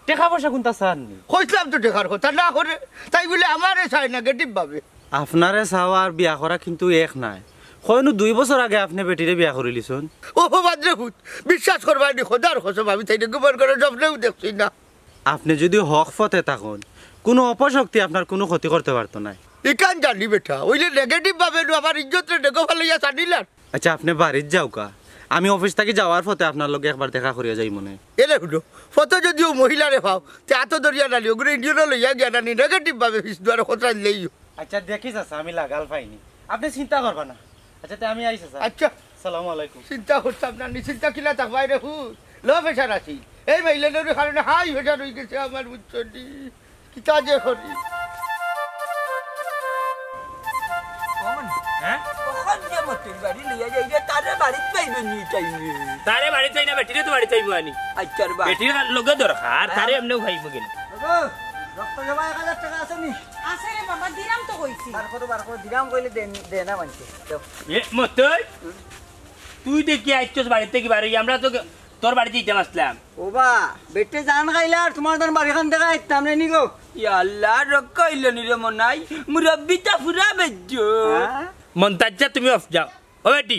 টেকা পয়সা কুনতা চার নি? কইছলাম তো টেকার কথা না করে, তাই বুলে আমারে চায় negative ভাবে। আপনারে চাওয়া আর বিয়া করা কিন্তু এক নায়। কইনু দুই বছর আগে আপনে বেটিরে বিয়া করিলিছইন। ও বাদ রে পুত, বিশ্বাস করবায় নি, খোদার কসম, আমি তাইরে ঘুমর ঘরে স্বপ্নেও দেখছি না। আপনে যুদি হক পথে থাকইন, কুনু অপশক্তি আপনার কুনু ক্ষতি করতে পারতো নায়। ইখান জানি বেটা, অইলে negative ভাবে নু আমার ইজ্জতরে ডেগো ফালাইয়া ছাড়িলার। আচ্ছা, আপনে বাড়িত যাউক্কা, আমি অফিস থাকি যাওয়ার পথে আপনার লগে একবার দেখা করিয়া যাইমুনে। এরে হুনো, পথে যুদি অউ মহিলারে পাও, তে আতো ধরিয়া নানি, অগুরে ইন্ডিয়ানো লইয়া গিয়া নানি, negative ভাবে ফিস দুয়ারে খতরা দিলেইও। আচ্ছা, দেখি চাচা, আমি লাগাল পাইনি, আপনে চিন্তা করবা না। আচ্ছা, তে আমি আই চাচা। আচ্ছা। আসসালামু আলাইকুম। চিন্তা করতাম না, নিশ্চিন্তা কিলা থাকবায় রে পুত। Low pressure আছি। এই মাইলেনের কারণে high pressure অই গেছে আমার, বুঝছো নি? কিতা যে করি। হ্যাঁ? অখন যে মতির বাড়ি লইয়া যাই রে, তারে বাড়িত পাইবে নি টাইমে? তারে বাড়িত পাই না, বেটিরে তো বাড়িত পাইবো আনি। আচ্ছা রে বা। বেটির লগে দরকার, তারে এমনেও পাইবো গেলে। ওগো, রক্ত জবা এক হাজার টেকা আছে নি? আছে রে বাবা, দিরাম তো কইছি। বার করো, বার করো, দিরাম কইলে দে, দে না মানষে। দেও। এ, মতই, তুই দেখি আইছস বাড়ি থাকি বার অইয়া, আমরা তো তোর বাড়িত যাইতাম আছলাম। ও বা, বেটে জান খাইলা আর তুমার দান বাড়িখান দেখা আইতাম রে নি গো। ইয়া আল্লাহ, রক্ষা অইলো নি রে মনাই, মুরব্বিটা পুরা বেজ্জো। হ্যাঁ? মন্তাজ, তুমি off যাও। ও বেটি,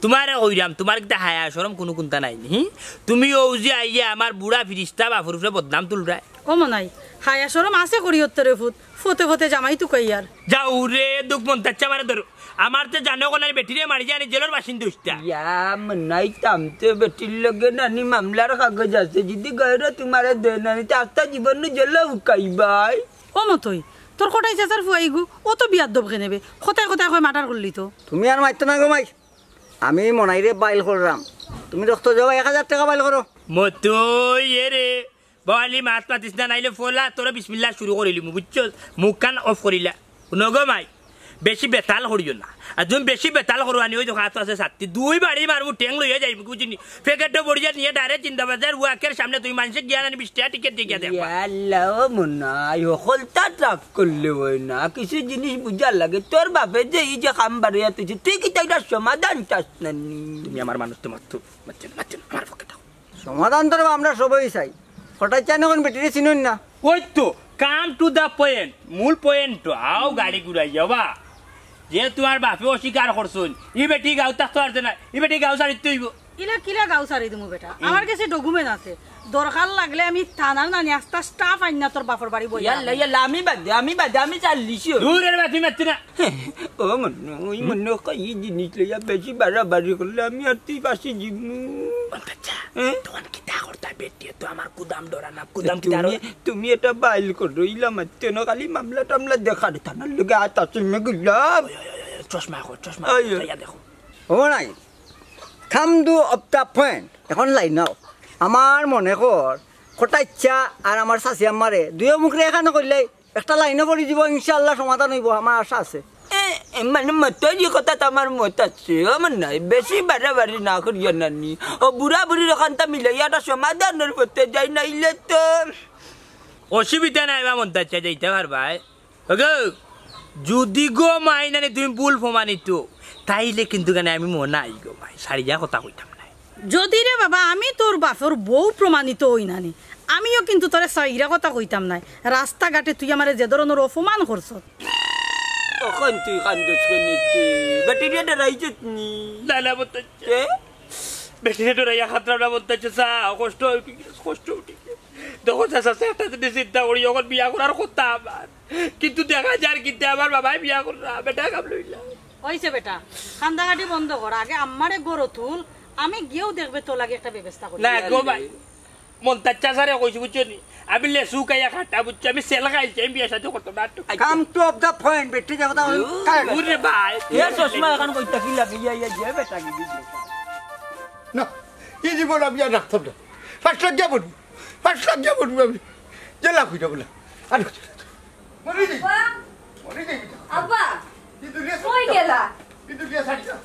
তুমারে কইরাম, তুমার কিতা হায়া শরম কুনু কুন্তা নাই নি, হি? তুমি অউ যে আইয়া আমার বুড়া ফিরিস্তা বাফর উপরে বদনাম তুলরায়। ও মনাই, হায়া শরম আছে করি অত্তরে ফুত, ফতে ফতে জামাই তুকাইয়ার। যাও রে, দুখ মন্তাজ, আমারে ধরো। আমার তে জানো কোনার বেটিরে মারি জানি জেলর বাসিন্দা উঠতা। ইয়া মনাই, তামতে বেটির লগে নানি মামলার কাগজ আছে, যদি গয়রে তুমারে দে নানি, তে আস্তা জীবন নু জেলো উকাইবায়। ও মতই, তোর কটাই চাচার ফুয়া ইগু, ও তো বিয়ার দব খেনেবে, কথায় কথায় কয় murder করলি তো। তুমি আর মাতিও না গো মাই, আমি মনাইরে বাইল কররাম, তুমি রক্ত জবা এক হাজার টেকা বাইল করো। মতই, এ রে, বাওয়ালি মাত মাতিস না, নাইলে ফলা তোরে বিসমিল্লাহ শুরু করিলিমু, বুঝছস? মুখখান off করিলা। হুনো গো মাই, বেশি বেতাল করিও না। আর তুমি বেশি বেতাল করো আনি, ওই দেখো, আতো আছে ছাত্তি। দুই বাড়ি মারমু, ঠেং লইয়া যাইমু, বুঝিনি? প্যাকেটো বড়িয়া নিয়া direct জিন্দাবাজার ওয়াকের সামনে তুমি মানষে গিয়া নানি বিশ টেকা টিকিট দিয়া গিয়া দেখবা। ইয়া আল্লাহ, ও মনাই, হকলতা ট্রাপ করলে অয় না। কিছু জিনিস বুঝার লাগে। তোর বাপে যে ই যে কাম বারইয়া তুইছে, তুই কিতা ইটার সমাধান চাস না নি? তুমি আমার মানুষ তো মারতো, মারতো না, মারতো না, আমার পক্ষে থাকো। সমাধান তো রে বা আমরা সবই চাই। কটাই চান অখন বেটিরে চিনইন না। ওই তো, come to the point, মূল point তো, আও গাড়ি ঘুরাই যাবা। যে তুমার বাপে অস্বীকার করছইন, ই বেটি গাঁও থাকতো পারতো না, ই বেটি গাঁও ছাড়িতে অইবো। ইলা কিলা গাঁও ছাড়ি দিমু বেটা? আমার গেছে document আছে, দরকার লাগলে আমি থানার নানি আস্তা staff আইন্না তোর বাফর বাড়ি বইয়া ইয়াল্লা, রাখমু। ইয়াল্লা, আমি বাদে, আমি বাদে, আমি চাল্লিশও। দূর রে বা, তুমি মারতে না। ও মনো, ওই মনো কই ই জিনিস লইয়া বেশি বাড়াবাড়ি করলে আমি আর তুই বাসি জিমু। আচ্ছা, হ্যাঁ? তখন কিতা করতা বেটিয়ে তো আমার গুদাম ডরানা, গুদাম কিতা তুমি, তুমি এটা বাইল করো, ইলা মারতে না, খালি মামলা টামলা দেখার, থানার লগে আত আছে, মেগুলা। ওই, ওই, ওই, ওই, চশমা কো, চশমা ওই, ওই। লইয়া দেখো। ও নাই, come to the point, অখন লাইন নাও। আমার মনে কর, কটাইচ্ছা আর আমার চাচি আম্মারে, দুইও মুখরে একখানো করলে একটা লাইনও পড়ি দিব, ইনশাআল্লাহ সমাধান অইব, আমার আশা আছে। এ, এ, মানে মতো যে কথা তো আমার মত আছে, আমার নাই, বেশি বাড়াবাড়ি না করিও নানি। ও বুড়া বুড়ির ওখানটা মিলাইয়া একটা সমাধানর পথে যাই, নাইলে তো অসুবিধা নাই বা মন্তাজ চাচা, যাইতে পারবায়। ওগো, যদি গো মাই নানি তুমি ভুল প্রমাণিত, তাইলে কিন্তু কেন আমি মনে আই গো মাই, সারিয়া কথা কইতাম নাই। যদি রে বাবা, আমি তোর বাপর বউ প্রমাণিত অই নানি, আমিও কিন্তু তোরে সাইরা কথা কইতাম নাই। রাস্তাঘাটে তুই আমারে যে ধরনর অপমান করছস। তখন তুই কান্দস কেনে? বেটিরে ডরাইছত নি? না, না, মন্তাজ চাচা। কে? বেটিরে ডরাইয়া খাতরা না, মন্তাজ চাচা, কষ্ট উঠি গেছে, কষ্ট উঠি গেছে। দেখো চাচা, একটা জিনিস চিন্তা করি, অখন বিয়া করার কথা আমার, কিন্তু দেখা যার কিতা আমার বাবায় বিয়া কররা, বেটা কাম লইলা। অইছে বেটা, কান্দাকাটি বন্ধ কর, আগে আমারে ঘরো তুল, আমি গিয়াউ দেখবে তোর লাগি একটা ব্যবস্থা করি। না গো মাই, মন্তাজ চাচারে কইছি বুঝছো নি, আমি লেসু খাইয়া খাটা বুঝছো, আমি সেল খাইছি, আমি বিয়া শাদী করতাম না। Come to of the point, বেটি দেখো তো। ওরে ভাই, এ চশমা এখন কইতা কি লাগে, ইয়া, ইয়া, যে বেটা কি দিছে। না, এই জীবন আমি আর রাখতাম না। পাঁচ লাখ দিয়া বলবো, পাঁচ লাখ দিয়া বলবো আমি। জেলা কইরা বলে। আর মরি যাই। আব্বা! মরি যাই। আব্বা! কিন্তু রে কই গেলা? কিন্তু রে ছাড়ি না।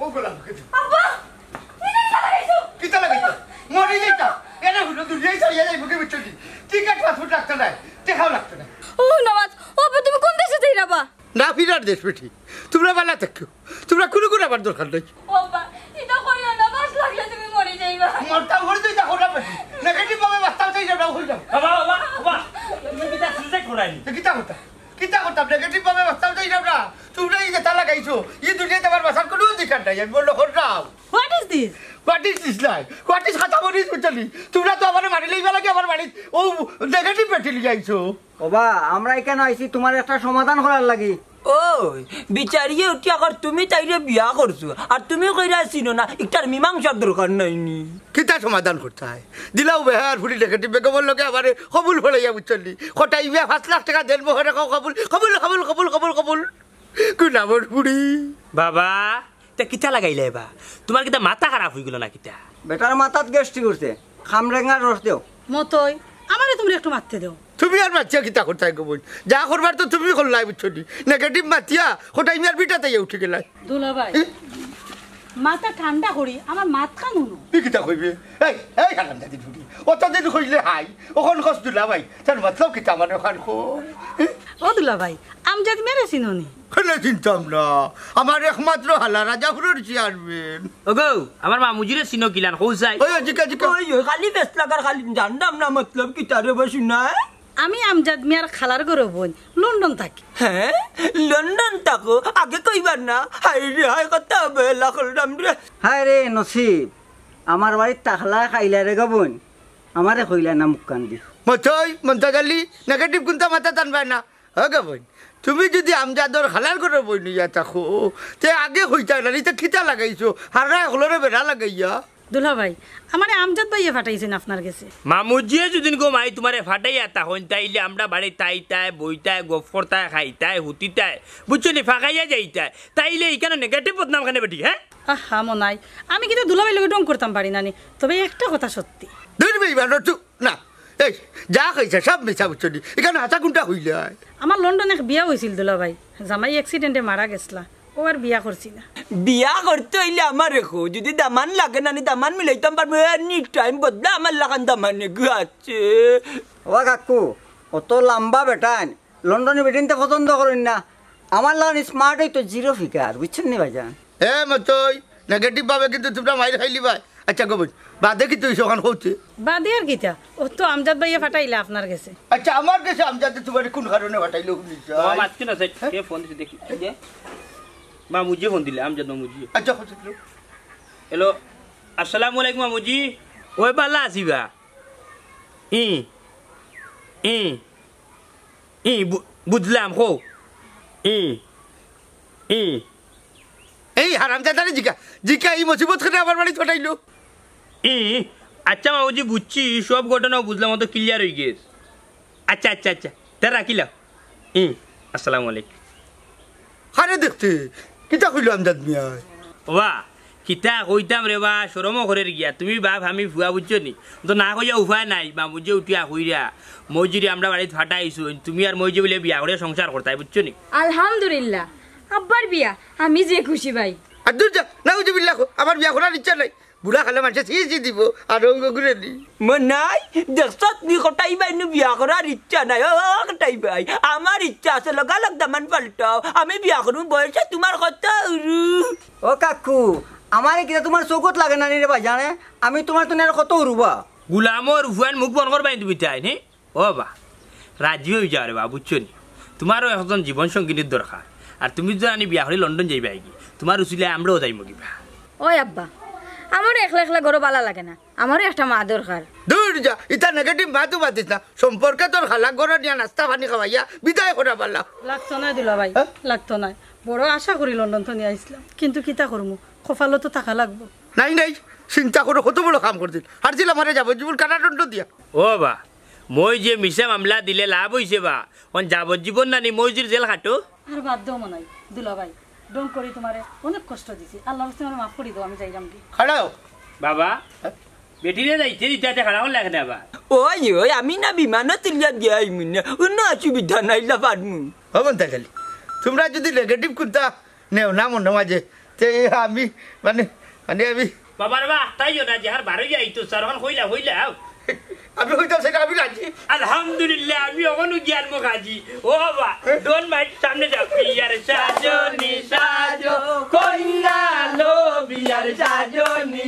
ও গলা মুখে দিও। আব্বা! কিতা লাগাইছো? কিতা লাগাইছো? মরি যাইতা। এরে হুনো, দুনিয়ায় ছাড়িয়া যাইবো কি বুঝছো নি? টিকিট পাসপোর্ট লাগতো না। টেকাও লাগতো না। ও নওয়াজ, ও আব্বা, তুমি কোন দেশে যাইরাবা? না ফিরার দেশ বেটি। তোমরা বালা থাকিও। তোমরা কোনো কোনো আমার দরকার নাই। ও আব্বা, ইতা কইও না, বাস লাগলে তুমি মরি যাইবা। মরতাম করে তো ইতা করলাম বেটি। নেগেটিভ ভাবে বাঁচতাম চাই না, হই যাও। বাবা, বাবা, বাবা, তুমি কিতা সুইসাইড করায়নি? তো কিতা করতাম? কিতা করতাম? নেগেটিভ ভাবে বাঁচতাম চাই না। তোমরা এই যেটা লাগাইছো, এই দুনিয়াতে আমার বাঁচার কোনো অধিকার নাই। আমি বললো করলাম। What is this? What is this নাই? What is কথা বলিস বুঝলি? তোমরা তো আমার মারি লইবা লাগে আমার বাড়িত। ও নেগেটিভ বেটি লিয়ে আইছো। ওবা, আমরা এখানে আইছি তোমার একটা সমাধান করার লাগি। ওই, বিচারিয়ে উঠি আগর তুমি তাইরে বিয়া করছো, আর তুমি কইরা চিনো না, ইটার মীমাংসার দরকার নাই নি। কিতা সমাধান করতায়? দিলাও বেহার ফুরি নেগেটিভ বেগমর লগে আমারে কবুল ফলাইয়া বুঝছলি। কটাই বিয়া পাঁচ লাখ টেকা দেন মোহরে কও কবুল, কবুল, কবুল, কবুল, কবুল, কবুল। গুলামর ফুরি। বাবা, তে কিতা লাগাইলে বা? তোমার কিতা মাথা খারাপ হই গেল না কিতা? বেটার মাথাত গ্যাস্ট্রিক উঠছে, খামরেঙ্গার রস দেও। মতই, আমারে তুমি একটু মাততে দেও। তুমি আর মাতিয়া কিতা করতায় গো বইন? যা করবার তো তুমি করলাই, বুঝছো নি? নেগেটিভ মাতিয়া কটাই মিয়ার বিটা তাইয়া উঠি গেলাই। দুলাভাই, এ? মাথা ঠান্ডা করি, আমার মাত খান হুনো। তুই কিতা কইবে? এই, এই হারামজাদি ফুরি। অতদিন কইলে হাই, অখন কস দুলাভাই। তার মতলব কিতা মানে অখান কো? এ? ও দুলাভাই, আমজাদ মিয়ারে চিনো নি? কেনে চিনতাম না? আমার একমাত্র হালা রাজাপুরর চেয়ারম্যান। ওগো, আমার মামুজিরে চিনো কিলান, কও চাই। ওই, জিকা, জিকা। ওই, ওই, খালি বেশ লাগার, খালি জানতাম না, মতলব কিতা রে বসু না? আমি আমজাদ মিয়ার খালার ঘরো বইন, লন্ডন থাকি। হ্যাঁ, লন্ডন থাকো, আগে কইবার না। হায় রে হায়, কত অবহেলা করলাম রে। হায় রে নসিব, আমার বাড়িত থাকলা খাইলা রে গো বইন, আমারে কইলা না মুখ কান দি। মতই, মন্তাজ আলী, নেগেটিভ কুন্তা মাথা টানবায় না। ও গো বইন, তুমি যদি আমজাদর খালার ঘরো বইন অইয়া থাকো, তে আগে কইতায় না, ইতা কিতা লাগাইছো? হারা হকলরে বেড়া লাগাইয়া। দুলাভাই, আমারে আমজাদ ভাইয়ে ফাটাইছইন আপনার গেছে। মামুজিয়ে যদি গো মাই তোমারে ফাটাইয়া থাকইন, তাইলে আমরা বাড়িত আইতায়, বইতায়, গফ করতায়, খাইতায়, হুতিতায়, বুঝছো নি, ফাঁকাইয়া যাইতায়, তাইলে ইখানো নেগেটিভ বদনাম কেনে বেটি, হ্যাঁ? আহা, মনাই, আমি কিন্তু দুলাভাইর লগে ঢং করতাম পারি না নি, তবে একটা কথা সত্যি। দূর বেইমান, অতু না, এই, যা কইছে সব মিছা, বুঝছো নি? ইখানো হাছা কুন্তা কইলায়। আমার লন্ডনে এক বিয়া অইছিল দুলাভাই, জামাই অ্যাক্সিডেন্টে মারা গেছলা, অউ আর বিয়া করছি না। বিয়া করতে অইলে আমারে কও, যদি দামান লাগে না নি, দামান মিলাইতাম পারমু, এনি টাইম বদলা আমার লাখান দামানে গু আছে। ওবা কাকু, অত লাম্বা বেটাইন লন্ডনি বেটিন্তে পছন্দ করইন না, আমার লাখান স্মার্ট অইতো জিরো ফিগার, বুঝছইন নি ভাইজান? এ মতই, নেগেটিভ ভাবে কিন্তু তোমরা মাইর খাইলিবায়। আচ্ছা গো বইন, বাদে কিতা অইছে অখান কও তে? বাদে আর কিতা? অউ তো আমজাদ ভাইয়ে ফাটাইলা আপনার গেছে। আচ্ছা, আমার গেছে আমজাদে তোমারে কুন কারণে ফাটাইলো হুনি চাই? বাবা, মাতছে না, স্যার। কে ফোন দিছে দেখি। এই যে, মামুজিয়ে ফোন দিলে, আমজাদ মামুজিয়ে। আচ্ছা, কও তো। হ্যালো, আসসালামু আলাইকুম মামুজি। ওই বালা আছি বা? ই, ই। ই, বু-, বুঝলাম, কও। ই, ই। এই হারামজাদারে জিকা, জিকা, ই মুসিবত কেনে আমার বাড়িত ফাটাইলো? ই, আচ্ছা মামুজি, বুঝছি, সব ঘটনা বুঝলাম, অত ক্লিয়ার অই গেছে। আচ্ছা, আচ্ছা, আচ্ছা, তে রাখিলাও। ই, আসসালামু আলাইকুম। আরে দেখতে, কিতা কইলো আমজাদ মিয়ায়? ওবা, কিতা কইতাম রে বা, শরমও করের গিয়া। তুমি বাপ, আমি ফুয়া, বুঝছো নি? তো না কইয়া উপায় নাই, মামুজিয়ে উঠিয়া কইরা, মইজিরে আমরা বাড়িত ফাটাইছইন, তুমি আর মইজি বুলে বিয়া করিয়া সংসার করতায়, বুঝছো নি? আলহামদুলিল্লাহ, আব্বার বিয়া, আমি যে খুশি ভাই। আর দূর যা, নাউজুবিল্লাহ কও, আমার বিয়া করার ইচ্ছা নাই। বুড়া কালে মানষে ছি ছি দিবো, আর অঙ্গ ঘুরে দি। মনাই, দেখছত নি কটাই বাইনু বিয়া করার ইচ্ছা নাই। ও কটাই ভাই, আমার ইচ্ছা আছে, লগালগ দামান পাল্টাও, আমি বিয়া করমু, বয়সে তুমার কত উরু। ও কাকু, আমারে কিতা তুমার চউখত লাগে না নি রে ভাইজান? আমি তুমার তো আর কত উরুবা। গুলামর ফুয়াইন মুখ বন্ধ করবায় নি তুমি তাই নি? ও বা, রাজি অই যাও রে বা, বুঝছো নি? তুমারও একজন জীবন সঙ্গিনীর দরকার। আর তুমি যদি আনি বিয়া করি লন্ডন যাইবায়গি, তুমার উছিলায় আমরাও যাইমু গিবা। ওই আব্বা, আমারও একলা একলা ঘরো বালা লাগে না, আমারও একটা মা দরকার। দূর যা, ইতা negative মাত মাতিস না। সম্পর্কে তোর খালাক ঘরো নিয়া নাস্তা পানি খাওয়াইয়া বিদায় করা বালা। লাগতো নায় দুলাভাই, হ্যাঁ? লাগতো নায়। বড় আশা করি লন্ডন থনে আইছলাম, কিন্তু কিতা করমু, কপালো তো থাকা লাগবো। নাই নাই, চিন্তা করো, কত বড় কাম করছিল। হারছিল আমারে যাবজ্জীবন কারাদণ্ড দিয়া। ও বা, মই যে মিছা মামলা দিলে লাভ অইছে বা, অন যাবজ্জীবন নানি মইজির জেল খাটো। আর বাদ দেও মনাই, দুলাভাই, ঢং করি তুমারে অনেক কষ্ট দিছি, আল্লার ওয়াস্তে আমারে মাফ করি দেও, আমি যাইরাম গি। খাড়াও। বাবা, বেটিরে যাইতে দিতে আতে খাড়া করলে কেনে আবার? ওই, ওই, আমি না বিমানো তুলিয়া দিয়া আইমু না, কোনো অসুবিধা নাই, লাফারমু। ও বন্তা খালি, তুমরা যদি negative কুন্তা নেও না মনো মাঝে, তে আমি, মানে, মানে আমি বাবার বা আখতাইও না, যে হার বারো যাই তো স্যার, অখন কইলা, কইলা। আমি কইতাম সেটা আমি রাজি। আলহামদুলিল্লাহ, আমি অখনো জ্ঞান মুখ আজি। ও বাবা, don't mind, সামনে যাও। বিয়ার সাজনি সাজো, কইনা লো, বিয়ার সাজনি